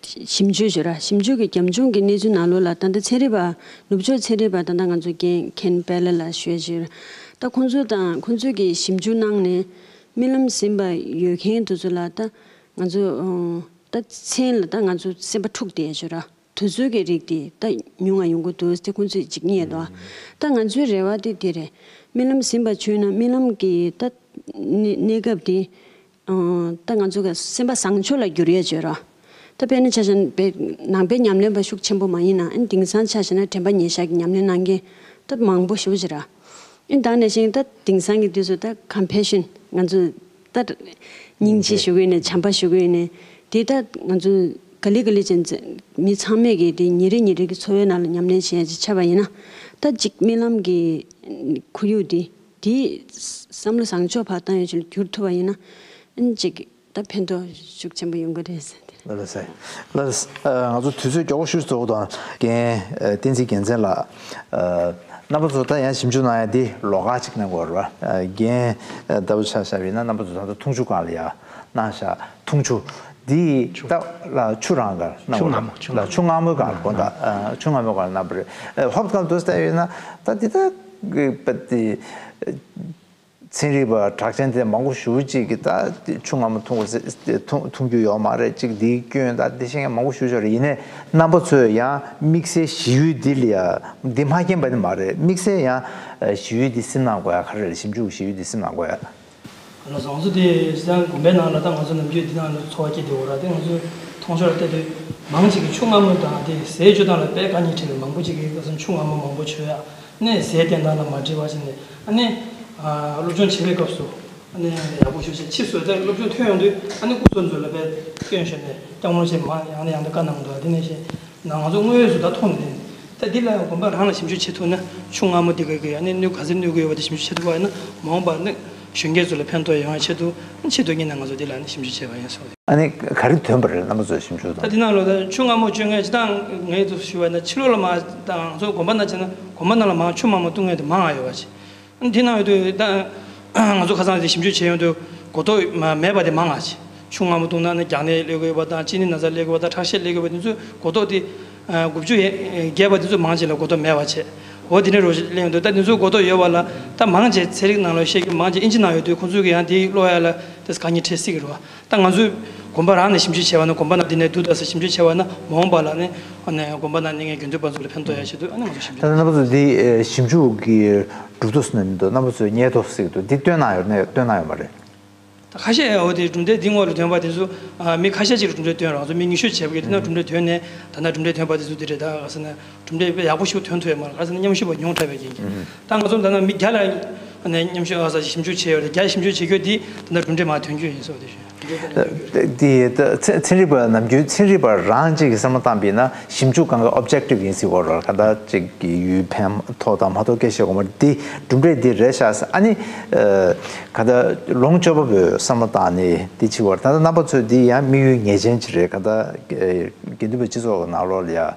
ཞིབ་འཇུག་ཞུ་ར། ཞིབ་འཇུག་གི་རྒྱབ་ལྗོངས་ཀྱི་གནས་ཚུལ་ནང་ལོགས་ལ་ད་ལྟ་ཚན་རིག་པ། ནུབ་ཕྱོགས་ཚན་རིག་པ་ད་ལྟ་ང་ཚོ་རྒན་ཁེན་པེ་ལ་ལ་ཞུ་ཞུ་ར། ད་ཁོང་ཚོ་དང་ཁོང་ཚོས་གི་ཞིབ་འཇུག་གནང་ནས་རྨི་ལམ་ཟིན་པ་ཡོད་མཁན་དེ་ཚོ་ལ་ད་ང་ཚོ་ད་མཚན་ལ་ད་ང་ཚོ་སེམས་པ་འཁྲུག་བསྡད་ཞུ་ར། དུས་ཚོད་ཀྱི་རིགས་དེ་ད་ཉུང་ང་ཡོང་གི་འདུག་དེ་ཁོང་ཚོས་ཅིག་རྙེད་དོ། ད་ང་ཚོའི་རེ་བ་དེ་དེ་རེད། རྨི་ལམ་ཟིན་པ་བྱུང་ན་རྨི་ལམ་གྱི་ད་གནས་གནས་སྐབས་དེ་ད་ང་ཚོ་གི་སེམས་པ་བཟང་ཕྱོགས་ལ་བསྒྱུར་ཡ་བྱོས་ར། ད་དཔེར་ན་ཆ་བཞག་ན་དཔེ་ནང་པའི་ཉམས་ལེན་པ་ཤུགས་ཆེན་པོ་མ་ཡིན་ན། ཨ་ནི་དེང་སང་ཆ་བཞག་ན་དྲན་པ་ཉེར་བཞག་གི་ཉམས་ལེན་གནང་མཁན་ད་མང་པོ་ཞེ་པོ་ཅིག་ར། ཨ་ནི་ད་ནང་བཞིན་ད་དེང་སང་གི་དུས་སུ་ད་ཀམ་པེ་ཤན། ང་ཚོ་ད་སྙིང་རྗེ་ཞུ་གི་ཡིན་ནའི་བྱམས་པ་ཞུ་གི་ཡིན་ནའི་དེ་ད་ང་ཚོ་ག་ལེ་ག་ལེ་ཅན་མི་ཚང་མས་གི་དེ་ཉིན་རེ་ཉིན་རེ་གི་འཚོ་བའི་ནང་ལ་ཉམས་ལེན་བྱེད་ཡ་ཅིག་ཆགས་པ་ཡིན་ན། ད་ཅིག་རྨི་ལམ་གྱི་ཁོར་ཡུག་དེ་དེ་བསམ་བློ་བཟང་ཕྱོགས་བར་བཏང་ཡ་ཅིག་ལ་བསྒྱུར་ཐུབ་པ་ཡིན་ན། ཨ་ནི་ཅིག་ད་ཕན་ཐོགས་ཤུགས་ཆེན་པོ་ཡོང་གི་རེད་ཟེར་ཏེ། ལགས་སོ། ལགས་སོ། ཨ། ང་ཚོ་དུས་ཚོད་མགྱོགས་པོ་ཞུ་ཚར་འདུག་རྒན། ཨ། བསྟན་འཛིན་རྒྱལ་མཚན་ལགས། ཨ། རྣམ་པ་ཚོ་ད་ཡང་ཞིབ་འཇུག་གནང་ཡ་འདི་ལོགས་ཀ་ཅིག་གནང་དགོས་རེད་པ། ཨ། རྒན་ལྟ་བུ་ཆ་བཞག་པ་ཡིན་ན་རྣམ་པ་ཚོ་ད་ལྟ་འཐུང་ཆུ་སྒང་ལ་ཡ་གནང་བཞག་འཐུང་ཆུ་འདི་ད་ལ་ཆུ་རང་ག་གནང་དགོས་རེད། ཆུ་མངར་མོ། ཆུ་མངར་མོ། ལ་ཆུ་མངར་མོའི་སྒང་ལ་དགོངས་དག་ཨ། ཆུ་མངར་མོའི་སྒང་ལ་གནང་བ་རེད། ཨ། ཧོབ་སྒང་ལ་འདུག་ཟེར་ཡོད་ན་ད་འདི་ད་གི་པ་འདི། ཚན་རིག་པ་གྲགས་ཅན་དེ་མང་པོ་ཞེ་པོ་ཅིག་གིས་ད་ཆུ་མངར་མོ་འཐུང་དགོས་ཟེར། འཐུང་འཐུང་རྒྱུ་ཡོད་མ་རེད། ཅིག་འདིའི་སྐྱོན་ད་འདི་བཤད་མཁན་མང་པོ་ཞེ་པོ་ཅིག་ཡོད་རེད། ཡིན་ནའི་རྣམ་པ་ཚོས་ཡང་དམིགས་བསལ་ཞི་གཡོལ་འདི་ལ་ཡ། འདི་མ་མཁྱེན་པ་ནི་མ་རེད། དམིགས་བསལ་ཡང་ཞི་གཡོལ་འདི་སེམས་གནང་དགོས་ཡ་ག་རེ་རེད། ཞིབ་འཇུག་ཞི་གཡོལ་འདི་སེམས་གནང་དགོས་ཡ། ལགས་སོ། ང་ཚོ་དེ་སང་དགོན་པའི་ནང་ལ་ད་ང་ཚོ་ནམ་རྒྱུན་འདི་ནང་ལ་འཚོ་བ་སྐྱེལ་བསྡད་ཡོད་ར། དེ་ང་ཚོའི་མཐོང་ཕྱོགས་ལ་བལྟས་དུས་མང་ཆེ་གིས་ཆུ་མངར་མོ་དང་དེ་ཟས་སྤྱོད་སྟངས་ལ་དཔེ་དཀའ་ངལ་འཕྲད་ཀྱི། མང་པོ་ཅིག་གིས་ཁ་སང་ཆུ་མངར་མོ་མང་པོ་མཆོད་ཡ། ཨ་ནི་ཟས་བསྟེན་སྟངས་ལ་མ་འགྲིག་པ་བྱས་ནས། ཨ་ནི་ཨ། སློབ་སྦྱོང་བྱེད་པའི་སྐབས་སུ་ཨ་ནི་ཡག་པོ་ཞུ་བྱས་ཕྱིས་སུ་ད་སློབ་སྦྱོང་ཐོན་ཡོང་དུས་ཨ་ནི་སྐུ་གཟུགས་ཚོ་ལ་དཔེ་སྐྱོན་བརྗོད་ནས་སྐྱག་མོ་བྱས་མ་ཡང་ནས་ཡང་དུ་བཀའ་གནང་འདུག་དེ་ནས་བྱས་ན་ང་ཚོ་དངོས་ཡོད་སུ་ད་མཐོང་ནས། ད་འདི་ལ་དགོན་པ་རང་ལ་ཞིབ་འཇུག་བྱེད་ཐུབ་ན་ཆུ་མངར་མོ་འདི་ག་གི་ཨ་ནི་ནུས་ག་ཚོད་ནུས་ཀྱི་ཡོད་པ་དེ་ཞིབ་འཇུག་བྱེད་ཐུབ་པ་ཡིན་ན་མ་འོངས་པ་ནི་གཞོན་སྐྱེས་ཚོ་ལ་ཕན་ཐོགས་ཡོང་བའི་ཆེད་དུ་ཆེད་དུ་གཉེར་ནས་ང་ཚོ་འདི་ལ་ནི་ཞིབ་འཇུག་བྱས་པ་ཡིན་སོགས། ཨ་ནི་ག་རེ་ཐོན་པ་རེད། རྣམ་པ་ཚོས་ཞིབ་འཇུག་ད་དང་། འདི་ནང་ལོགས་ད་ཆུ་མངར་མོ་སྤྱོད་མཁན་སྤྱིར་བཏང་ངས་དུ་ཞུ་བ་ན་ཕྱི་ལོགས་ལ་མ་ད་ང་ཚོ་དགོན་པ་ནང་ཕྱིན་ན་དགོན་པ་ནང་ལ་མང་ཆུ་མངར་མོ་བཏུང་མཁན་དེ་མང་ང་ཡོད་པ་ཅིག་འདི་ནང་ཡོད་དུས་ད་ང་ཚོ་ཁ་སང་དེ་ཞིབ་འཇུག་བྱས་ཡོང་དུས་གོ་རྟོགས་མ་མེད་པ་དེ་མང་ང་ཅིག་ཆུ་མངར་མོ་བཏུང་ན་ནི་རྒྱགས་ནད་སླེབས་ཀྱི་ཡོད་པ་དང་གཅིན་སྙི་ན་ཚ་སླེབས་ཀྱི་ཡོད་པ་དང་ཁྲག་ཤེད་སླེབས་ཀྱི་ཡོད་པ་དེ་ཚོའི་གོ་རྟོགས་དེ་དགུ་བཅུ་ཡས་བརྒྱད་པ་དེ་ཚོ་མང་ཆེ་ལ་གོ་རྟོགས་མེད་པ་བྱས། འོ་དེ་འདྲའི་རོ་ཞིག་གླེང་དུས་ད་དེ་ཚོའི་གོ་རྟོགས་ཡོད་པ་ལ་ད་མང་ཆེ་ཚན་རིག་ནང་ལ་བཤད་རྒྱུ་མང་ཆེ་ཨིན་ཇི་ནང་ཡོད་དུས་ཁོང་ཚོས་ཀྱི་ཡང་དེ་ཀློག་ཡ་ལ་དེ་དཀའ་ངལ་འཕྲད་སྲིད་ཀྱི་རེད་བ། ད་ང་ཚོས་དགོན་པ་རང་ནས་ཞིབ་འཇུག་བྱས་པ་ན་དགོན་པ་ནང་དེ་ནས་བསྡུ་ད་ས་ཞིབ་འཇུག་བྱས་པ་ན་མ་འོངས་པ་ལ་ནི་ཨ་ནི་དགོན་པ་ནང་གནས་མཁན་དགེ་འདུན་པ་ཚོ་ལ་ཕན་ཐོགས་ཡ་ཆེད་དུ་ཨ་ནི་ང་ཚོ་ཞིབ་འཇུག་ད་ལྟ་རྣམ་པ་ཚོ་འདི་ཞིབ་འཇུག་གི་གྲུབ་ཐོབ་ཟེར་ན་མི་འདུག་རྣམ་པ་ཚོས་རྙེད་ཐོབ་ཟེར་གྱི་འདུག་འདི་བཏོན་གནང་ཡོད་ན་བཏོན་གནང་ཡོད་མ་རེད། ད་ཁ་ཤས་འོ་དེ་གྲུབ་འབྲས་འདི་སྔོན་ལ་ཐོན་པ་དེ་ཚོ་ཨ་མི་ཁ་ཤས་ཅིག་གྲུབ་འབྲས་ཐོན་རང་ཚོ་མི་ཉི་ཤུ་བྱས་པ་གི་དེ་ན་གྲུབ་འབྲས་ཐོན་ནས་ད་ལྟ་གྲུབ་འབྲས་ཐོན་པ་དེ་ཚོ་དེ་རེད། ད་ག་ཟེར་ན་གྲུབ་འབྲས་དཔེ་ཡག་པོ་ཞིག་ཐོན་ཐུབ་ཡོད་མ་རེད། ག་ཟེར་ན་མཉམ་ཞུགས་པ་ཉུང་དྲགས་པའི་རྐྱེན་གྱིས། ད་ང་ཚོ་ད་ལྟ་མི་བརྒྱ་ལ་ནས་མཉམ་ཞུགས་ཨ་ས་ཞིབ་འཇུག་བྱས་ཡོད་རེད། བརྒྱ་ཞིབ་འཇུག་བྱེད་རྒྱུ་དེ་ད་ལྟ་གྲུབ་འབྲས་མར་ཐོན་རྒྱུ་ཡིན་ཟེར་བ་དེ་ཞུ། དེ་ད་ཚན་ཚན་རིག་པ་ནམ་རྒྱུན་ཚན་རིག་པ་རང་གཅིག་གིས་བསམ་བློ་བཏང་པ་ཡིན་ན་ཞིབ་འཇུག་སྒང་ག་ཨོབ་ཇེག་ཊིབ་ཡིན་ཟེར་བ་རེད། ག་ད་ཅིག་གི་ཡུལ་ཕན་ཐོགས་དང་མ་ཐོགས་སྐད་བཤད་དགོས་མ་རེད། འདི་གྲུབ་འབྲས་འདི་རེད་ཤག་ཟེར། ཨ་ནི་ཨ་ག་ད་ལོངས་སྤྱོད་པ་པོའི་བསམ་བློ་བཏང་ནས་འདི་བྱེད་དགོས་རེད། ད་ལྟ་རྣམ་པ་ཚོས་འདི་ཡང་དམིགས་ཡུལ་ངེས་ཅན་ཅིག་རེད། ག་ད་དགེ་འདུན་པའི་སྤྱི་ཚོགས་ཀྱི་ནང་ལོགས་ལ་ཡ་ཨ་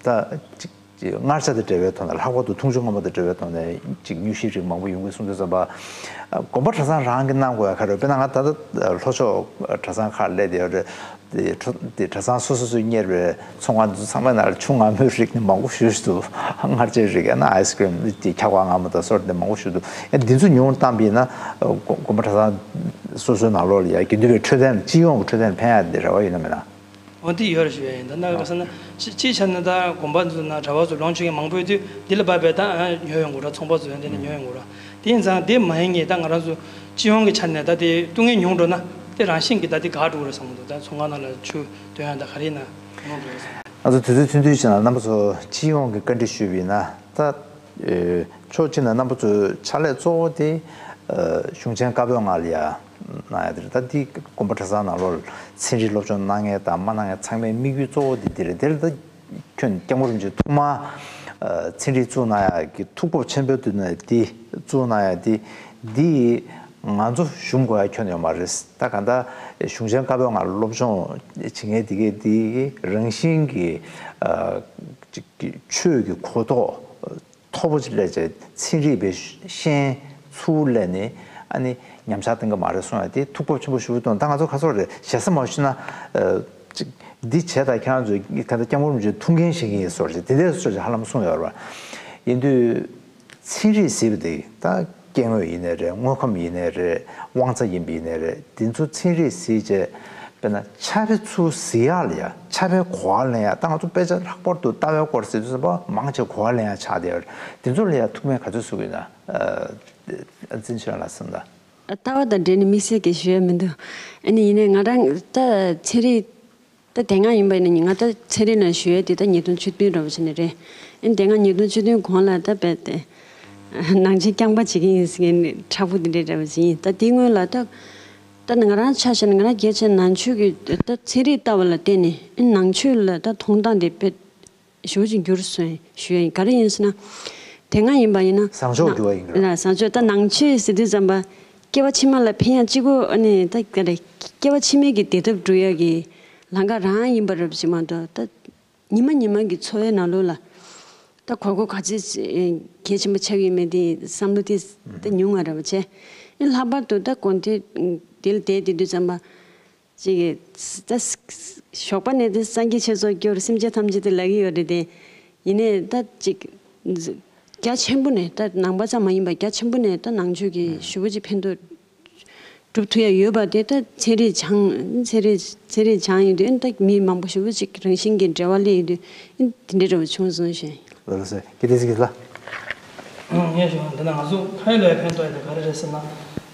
ད་ཅིག་ཅིག་མངར་ཆ་དང་འབྲེལ་བའི་ཐོག་ནས་ལྷག་པར་དུ་འཐུང་ཆུ་མངར་མོ་དང་འབྲེལ་བའི་ཐོག་ནས་ཅིག་དངོས་གཞིའི་རིགས་མང་པོ་ཡོང་གི་སོང་དུས་ཙམ་པ། དགོན་པ་གྲྭ་ཚང་རང་གིས་གནང་དགོས་ཡ་ག་རེ། དཔེར་ན་ང་ད་ལྟ་ལྷོ་ཕྱོགས་གྲྭ་ཚང་ཁག་སླེབས་བསྡད་ཡོད་རེད། དེ་གྲྭ་དེ་གྲྭ་ཚང་སོ་སོ་སོས་གཉེར་བའི་ཚོང་ཁང་དེ་ཚོ་ཚང་མའི་ནང་ལ་ཆུ་མངར་མོའི་རིགས་ནི་མང་པོ་ཞེ་པོ་ཞིག་འདུག་མངར་ཆའི་རིགས་ཡང་ན་ཨའི་སི་ཀྲིམ་དེ་འཁྱག་པ་མངར་མོ་དང་སོགས་དེ་མང་པོ་ཞིག་འདུག་ཡང་འདི་ཚོ་ཉུང་བཏང་པ་ཡིན་ན་དགོན་དགོན་པ་གྲྭ་ཚང་སོ་སོའི་ནང་ལོགས་ལ་ཡ་དགེ་འདུན་པའི་འཕྲོད་བསྟེན་ལ་སྤྱི་ཡོངས་ཀྱི་འཕྲོད་བསྟེན་ལ་ཕན་ཡ་དེ་རེ་བ་ཡོད་ན་མེད་ན། འོ་འདི་ཡོད་རེད་ཞུ་ཡ་ཡིན། ད་ནང་ག་ཟེར་ན་སྤྱི་སྤྱིའི་ཆ་ནས་ད་དགོན་པ་ཚོ་ན་གྲྭ་པ་ཚོ་ལོངས་སྤྱོད་མཁན་མང་པོ་ཡོད་དུས་འདི་ལ་བབས་པའི་ད་ཨ་ཉོ་ཡོང་དགོས་ར། ཚོང་པ་ཚོ་ཡང་འདི་ནས་ཉོ་ཡོང་དགོས་ར། དེ་ཡིན་ཙང་དེ་མ་ཡིན་ངེས་ད་ང་རང་ཚོ་སྤྱི་ཡོངས་ཀྱི་ཆ་ནས་ད་དེ་བཏུང་མཁན་ཉུང་འགྲོ་ན་དེ་རང་བཞིན་གྱིས་ད་དེ་འགག་འགྲོ་གི་རེད་བསམ་གྱི་འདུག་ད་ཚོང་ཁང་ནང་ལ་ཆུ་འདོན་ཡ་ད་ག་རེ་ཡིན་ན་ཉུང་འགྲོ་རེད་བསམ། ང་ཚོ་དུས་ཚོད་ཐུང་ཐུང་ཞིག་ན་རྣམ་པ་ཚོ་སྤྱི་ཡོངས་ཀྱི་བཀའ་འདྲི་ཞུས་པ་ཡིན་ན་ད་ཕྱོགས་གཅིག་ནས་རྣམ་པ་ཚོའི་ཕྱག་ལས་གཙོ་བོ་དེ་གཞུང་ཆེན་བཀའ་པོད་ལྔ་ལ་ཡ། གནང་ཡ་དེ་རེད། ད་འདི་དགོན་པ་གྲྭ་ཚང་ནང་ལོགས་ལ་ཚན་རིག་སློབ་སྦྱོང་གནང་མཁན་དང་མ་གནང་མཁན་ཚང་མའི་དམིགས་ཡུལ་གཙོ་བོ་འདི་འདི་རེད། དེ་ལ་ད་ཁྱོད་སྐྱབས་མགོན་རིན་པོ་ཆེ་ཐོག་མར་ཚན་རིག་བཙུགས་གནང་ཡ་གི་ཐུགས་སྤོབས་ཆེན་པོའི་དུས་ནས་འདི་བཙུགས་གནང་ཡ་འདི་འདི་ང་ཚོ་ཞུམ་དགོས་ཡ་ཁྱོན་ཡོད་མ་རེད། ད་ག་ད་གཞུང་ཆེན་བཀའ་པོད་ལྔ་སློབ་སྦྱོང་བྱེད་མཁན་འདི་གས་འདི་རང་བཞིན་གྱི་ཨ་ཅིག་གི་ཆོས་ཀྱི་གོ་རྟོགས་མཐོ་པོ་ཅིག་སླེབས་བྱས་ཚན་རིག་པའི་ཤེས་ཚུལ་ལས་ནི་ཨ་ནི་ཉམས་ཆག་གཏོང་གི་མ་རེད་གསུང་ཡ་དེ་ཐུགས་སྤོབས་ཆེན་པོ་ཞུ་གི་འདུག་ད་ང་ཚོ་ཁ་སོག་རེད་ཞེ་ས་མ་ཞུ་ན་ཨ་ཅིག་འདི་བྱས་ད་ཁྱེད་རང་ཚོས་ག་ད་སྐྱབས་མགོན་རིན་པོ་ཆེ་ཐུགས་འགན་བཞེས་ཀྱི་ཡིན་སོགས་ཅིག་དེ་འདྲའི་སོགས་ཅིག་ཧ་ལམ་གསུངས་ཡོད་རེད་པ། ཡིན་དུས། ཚན་རིག་ཟེར་བ་དེ་ད་སྐྱེ་དངོས་ཡིན་ནའི་རེད། དངོས་ཁམས་ཡིན་ནའི་རེད། དབང་རྩ་ཡིན་པ་ཡིན་ནའི་རེད། དེ་ཚོ་ཚན་རིག་ཟེར་བྱས་དཔེར་ན་ཕྱྭ་པའི་ཚུལ་གཟིགས་ཡག་ལ་ཡ་ཕྱྭ་པའི་གོ་བ་ལེན་ཡག་ད་ང་ཚོ་དཔེ་ཆ་ལྷག་པར་དུ་ལྟ་བའི་སྐོར་ཟེར་དུས་ཙམ་པ་མང་ཆེ་གོ་བ་ལེན་ཡག་ཆགས་བསྡད་ཡོད་རེད། དེ་ཚོ་ལ་ཡ་ཐུགས་སྨོན་ག་ཚོད་གསོ་གི་ཡོད་ན། ཨ་འཛིན་ཆོས་ལ་སེམས་ད། ལྟ་བ་དང་འབྲེལ་ནས་དམིགས་བསལ་གྱི་ཞུ་ཡ་མི་འདུག་ཨ་ནི་ཡིན་ནའི་ང་རང་ད་ཚན་རིག་ད་དེ་སྔ་ཡིན་པ་ཡིན་ན་ང་ད་ཚན་རིག་ནང་ཞུགས་ཡས་དེ་ད་ཉིས་སྟོང་བཅུ་བདུན་འདྲ་བོ་ཅིག་ནས་རེད། ཨ་ནི་དེ་སྔ་ཉིས་སྟོང་བཅུ་བདུན་གོང་ལ་ད་རྦད་དེ་ནང་ཆོས་རྐྱང་པ་བྱེད་ཀྱི་ཡིན་ཟེར་མཁན་མཁྲེགས་པོ་དེ་འདྲའི་འདྲ་བོ་ཅིག་ཡིན། ད་དེའི་སྔོན་ལ་ད་ད་ང་རང་ཆ་བཞག་ན་ང་རང་གལ་ཆེ་ན་ནང་ཆོས་ཀྱི་ད་ཚན་རིག་ལྟ་བ་ལ་བརྟེན་ནས་ཨ་ནི་ནང་ཆོས་ལ་ད་མཐོང་སྟངས་དེ་རྦད་ཞེ་པོ་ཅིག་འགྱུར་སོང་ཞུ་ཡ་ཡིན། ག་རེ་ཡིན་ཟེར་ན། དེ་སྔ་ཡིན་པ་ཡིན་ན། བཟང་ཕྱོགས་འགྱུར་བ་ཡིན་ན། བཟང་ཕྱོགས་ད་ནང་ཆོས་ཟེར་དུས་ཙམ་པ། སྐྱེ་བ་ཕྱི་མ་ལ་ཕན་ཡ་གཅིག་པོ་ཨ་ནི་ད་ག་རེ། སྐྱེ་བ་ཕྱི་མའི་གི་བདེ་ཐབས་སྒྲུབ་ཡ་གི་ལམ་ཁ་རང་ཡིན་པ་རབ་ཅིག་མ་གཏོགས་ད། ཉི་མ་ཉི་མ་གི་འཚོ་བའི་ནང་ལོགས་ལ། ད་གོ་སྐབས་ག་ཚོད་གལ་ཆེན་པོ་ཆགས་ཀྱི་ཡོད་མེད་དེ་བསམ་བློ་དེ་ད་ཉུང་བ་རབ་བྱས། ཨ་ལྷག་པར་དུ་ད་དགོན་སྡེ་དེ་ལ་བསྡད་བསྡད་དུས་ཙམ་པ། ཅིག་གིས་ད་ཞོགས་པ་ནས་དེ་སངས་རྒྱས་ཆོས་ཚོགས་སྐྱོར་སེམས་ཅན་ཐམས་ཅད་དེ་ལབ་ཀྱི་ཡོད་རེད་དེ། ཡིན་ནའི་ད་ཅིག་རྒྱ་ཆེན་པོ་ནས་ད་ནང་པ་ཙམ་མ་ཡིན་པ་རྒྱ་ཆེན་པོ་ནས་ད་ནང་ཆོས་ཀྱི་ཞེ་པོ་ཅིག་ཕན་ཐོགས་སྒྲུབ་ཐུབ་ཡ་ཡོད་པ་དེ་ད་ཚན་རིག་སྦྱང་ཚན་རིག་ཚན་རིག་སྦྱང་ཡོང་དུས་ད་མི་མང་པོ་ཞེ་པོ་ཅིག་རང་བཞིན་གྱི་འབྲེལ་བ་སླེབས་ཡོང་དུས་དེ་འདྲའི་འདྲ་བོ་བྱུང་སོང་ཞེས། ལགས་སོ། ཀི་ཏི་སི་ཀི་ལ། ངས་ཞུ་འདི་ན་ང་ཚོ་ཁ་ཡོད་ལ་ཡ་ཕན་ཐོགས་ཡ་དེ་ག་རེ་རེད་ཟེར་ན།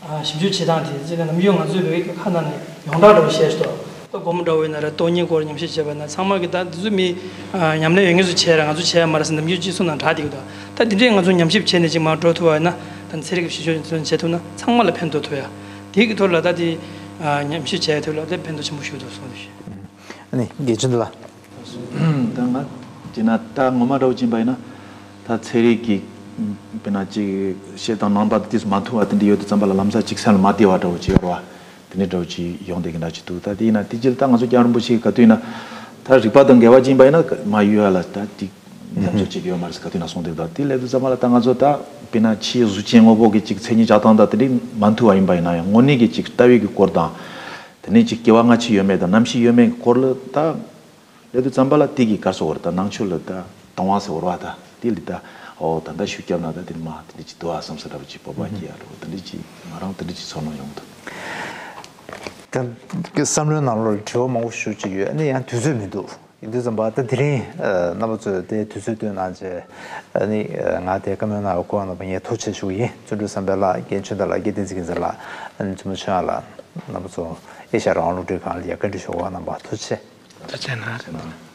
ཨ་ཞིབ་འཇུག་བྱེད་སྟངས་དེ་ཅི་ལ་ནམ་རྒྱུན་ང་ཚོའི་བོད་ཡིག་གི་ཁ་ནང་ནས་ཡོངས་གྲགས་འདྲ་བོ་བཤད་ཤོག་ད་སྒོར་མོ་འདྲ་བོ་ཡིན་ན་རེད། སྟོང་ཉིད་སྐོར་ཉམས་ཞིབ་བྱས་པ་ན་ཚང་མ་གི་ད་འདི་ཚོ་མི་ཨ་ཉམས་ལེན་ཡོད་མཁན་ཚོ་བྱས་ར་ང་ཚོ་བྱས་ཡ་མ་རེད་ཟེར་ནམ་རྒྱུན་སྤྱི་ཚོགས་ནང་གྲགས་བསྡད་ཀྱི་འདུག་ད་འདི་འདྲས་ང་ཚོ་ཉམས་ཞིབ་བྱས་ནས་ཅིག་མར་འགྲོ་ཐུབ་པ་ཡིན་ན་ད་ཚན་རིག་གི་ཞིབ་འཇུག་འདི་ཚོ་བྱེད་ཐུབ་ན་ཚང་མ་ལ་ཕན་ཐོགས་ཐུབ་ཡ། དེའི་གི་ཐོག་ལ་ད་དེ་ཨ་ཉམས་ཞིབ་བྱས་ཐུབ་ལ་དེ་ཕན་ཐོགས་ཆེན་པོ་ཞིག་འདུག་གསུངས་ཏེ་ཞུ། ཨ་ནི་དགེ་ཆུ་འདི་ལ། ད་ང་བྱས་ན་ད་ངོ་མ་འདྲ་བོ་ཅིག་ཡིན་པ་ཡིན་ན་ད་ཚན་རིག་གི་དཔེར་ན་ཅིག་བཤད་སྟངས་ནང་པ་དེ་མ་མཐུན་པ་དེ་འདྲ་ཡོད་དུས་ཙམ་པ་ལ་ལམ་སང་ཅིག་སེམས་ལ་མ་བདེ་བ་འདྲ་བོ་ཅིག་ཡོད་རེད་བ། དེ་འདྲ་འདྲ་བོ་ཅིག་ཡོང་བསྡད་ཀྱི་འདྲ་ཅིག་འདུག་ད་དེ་ཡིན་ན་དེ་རྗེས་ལ་ད་ང་ཚོ་སྐྱབས་མགོན་རིན་པོ་ཆེ་གི་ག་དུས་ཡིན་ན་ད་རིག་པ་དང་འགལ་བ་ཅིག་ཡིན་པ་ཡིན་ན་མ་གཡུག་ཡ་ལ་ད་ཅིག་ཉམས་ཚོད་ཅིག་ཡོད་མ་རེད་ཟེར་ག་དུས་ཡིན་ན་གསུངས་བསྡད་འདུག་དེ་སླེབས་དུས་ཙམ་པ་ལ་ད་ང་ཚོ་ད་དཔེར་ན་ཕྱིའི་གཟུགས་ཅན་དངོས་པོ་གི་ཅིག་མཚན་ཉིད་འཇོག་སྟངས་དང་དེ་འདྲ་མ་མཐུན་པ་ཡིན་པ་ཡིན་ན་ཡང་དངོས་གནས་ཀྱི་ཅིག་ལྟ་བའི་གི་སྐོར་དང་། དེ་ནས་ཅིག་སྐྱེ་བ་སྔ་ཕྱི་ཡོད་མེད་དང་རྣམ་ཤེས་ཡོད་མེད་ཀྱི་སྐོར་ལ་ད། ལས་དུས་ཙམ་པ་ལ་དེ་གི་གར་སོགས་བར་ད་ནང་ཆོས་ལ་ད་དང་བ་ཟེར་བར་བ་ད་དེ་ལ་ད་ཨོ་ད་ལྟ་ཤུགས་བརྒྱབ་ན་ད་དེ་མ་དེ་འདྲ་ཅིག་འདུག་ཨ་བསམ་ས་འདྲ་བ་ཅིག་སྤོབས་པ་སྐྱེ་ཡ་འདྲ་བོ་དེ་འདྲ་ཅིག་ང་རང་དེ་འདྲ་ཅིག་ཚོར་སྣང་ཡོང་གི་འདུག་ད་བསམ་བློའི་ནང་ལོགས་དྲི་བ་མང་པོ་ཞུ་ཅིག་ཡོད། ཨ་ནི་ཡང་དུས་ཚོད་མི་འདུག་ཡིན་དུས་ཙམ་པ་ད་དེ་རིང་རྣམ་པ་ཚོས་དེ་དུས་ཚོད་བཏོན་གནང་བྱས་ཨ་ནི་ང་དེ་བཀའ་མོལ་གནང་བའི་སྐུ་ངོ་རྣམ་པ་ངས་ཐུགས་རྗེ་ཆེ་ཞུ་གི་ཡིན། བརྩོན་འགྲུས་བསམ་འཕེལ་ལགས། རྒན་ཆོས་དར་ལགས། རྒན་བསྟན་འཛིན་རྒྱལ་མཚན་ལགས། ཨ་ནི་འཛིན་མ་ཆོས་དབྱངས་ལགས། རྣམ་པ་ཚོ་ཨེ་ཤ་ཡ་རང་དབང་རླུང་འཕྲིན་ཁང་ལ་ཡ་བཀའ་འདྲི་ཞུ་བ་གནང་བ་ཐུགས་རྗེ་ཆེ། ཐུགས་རྗེ་གནང་།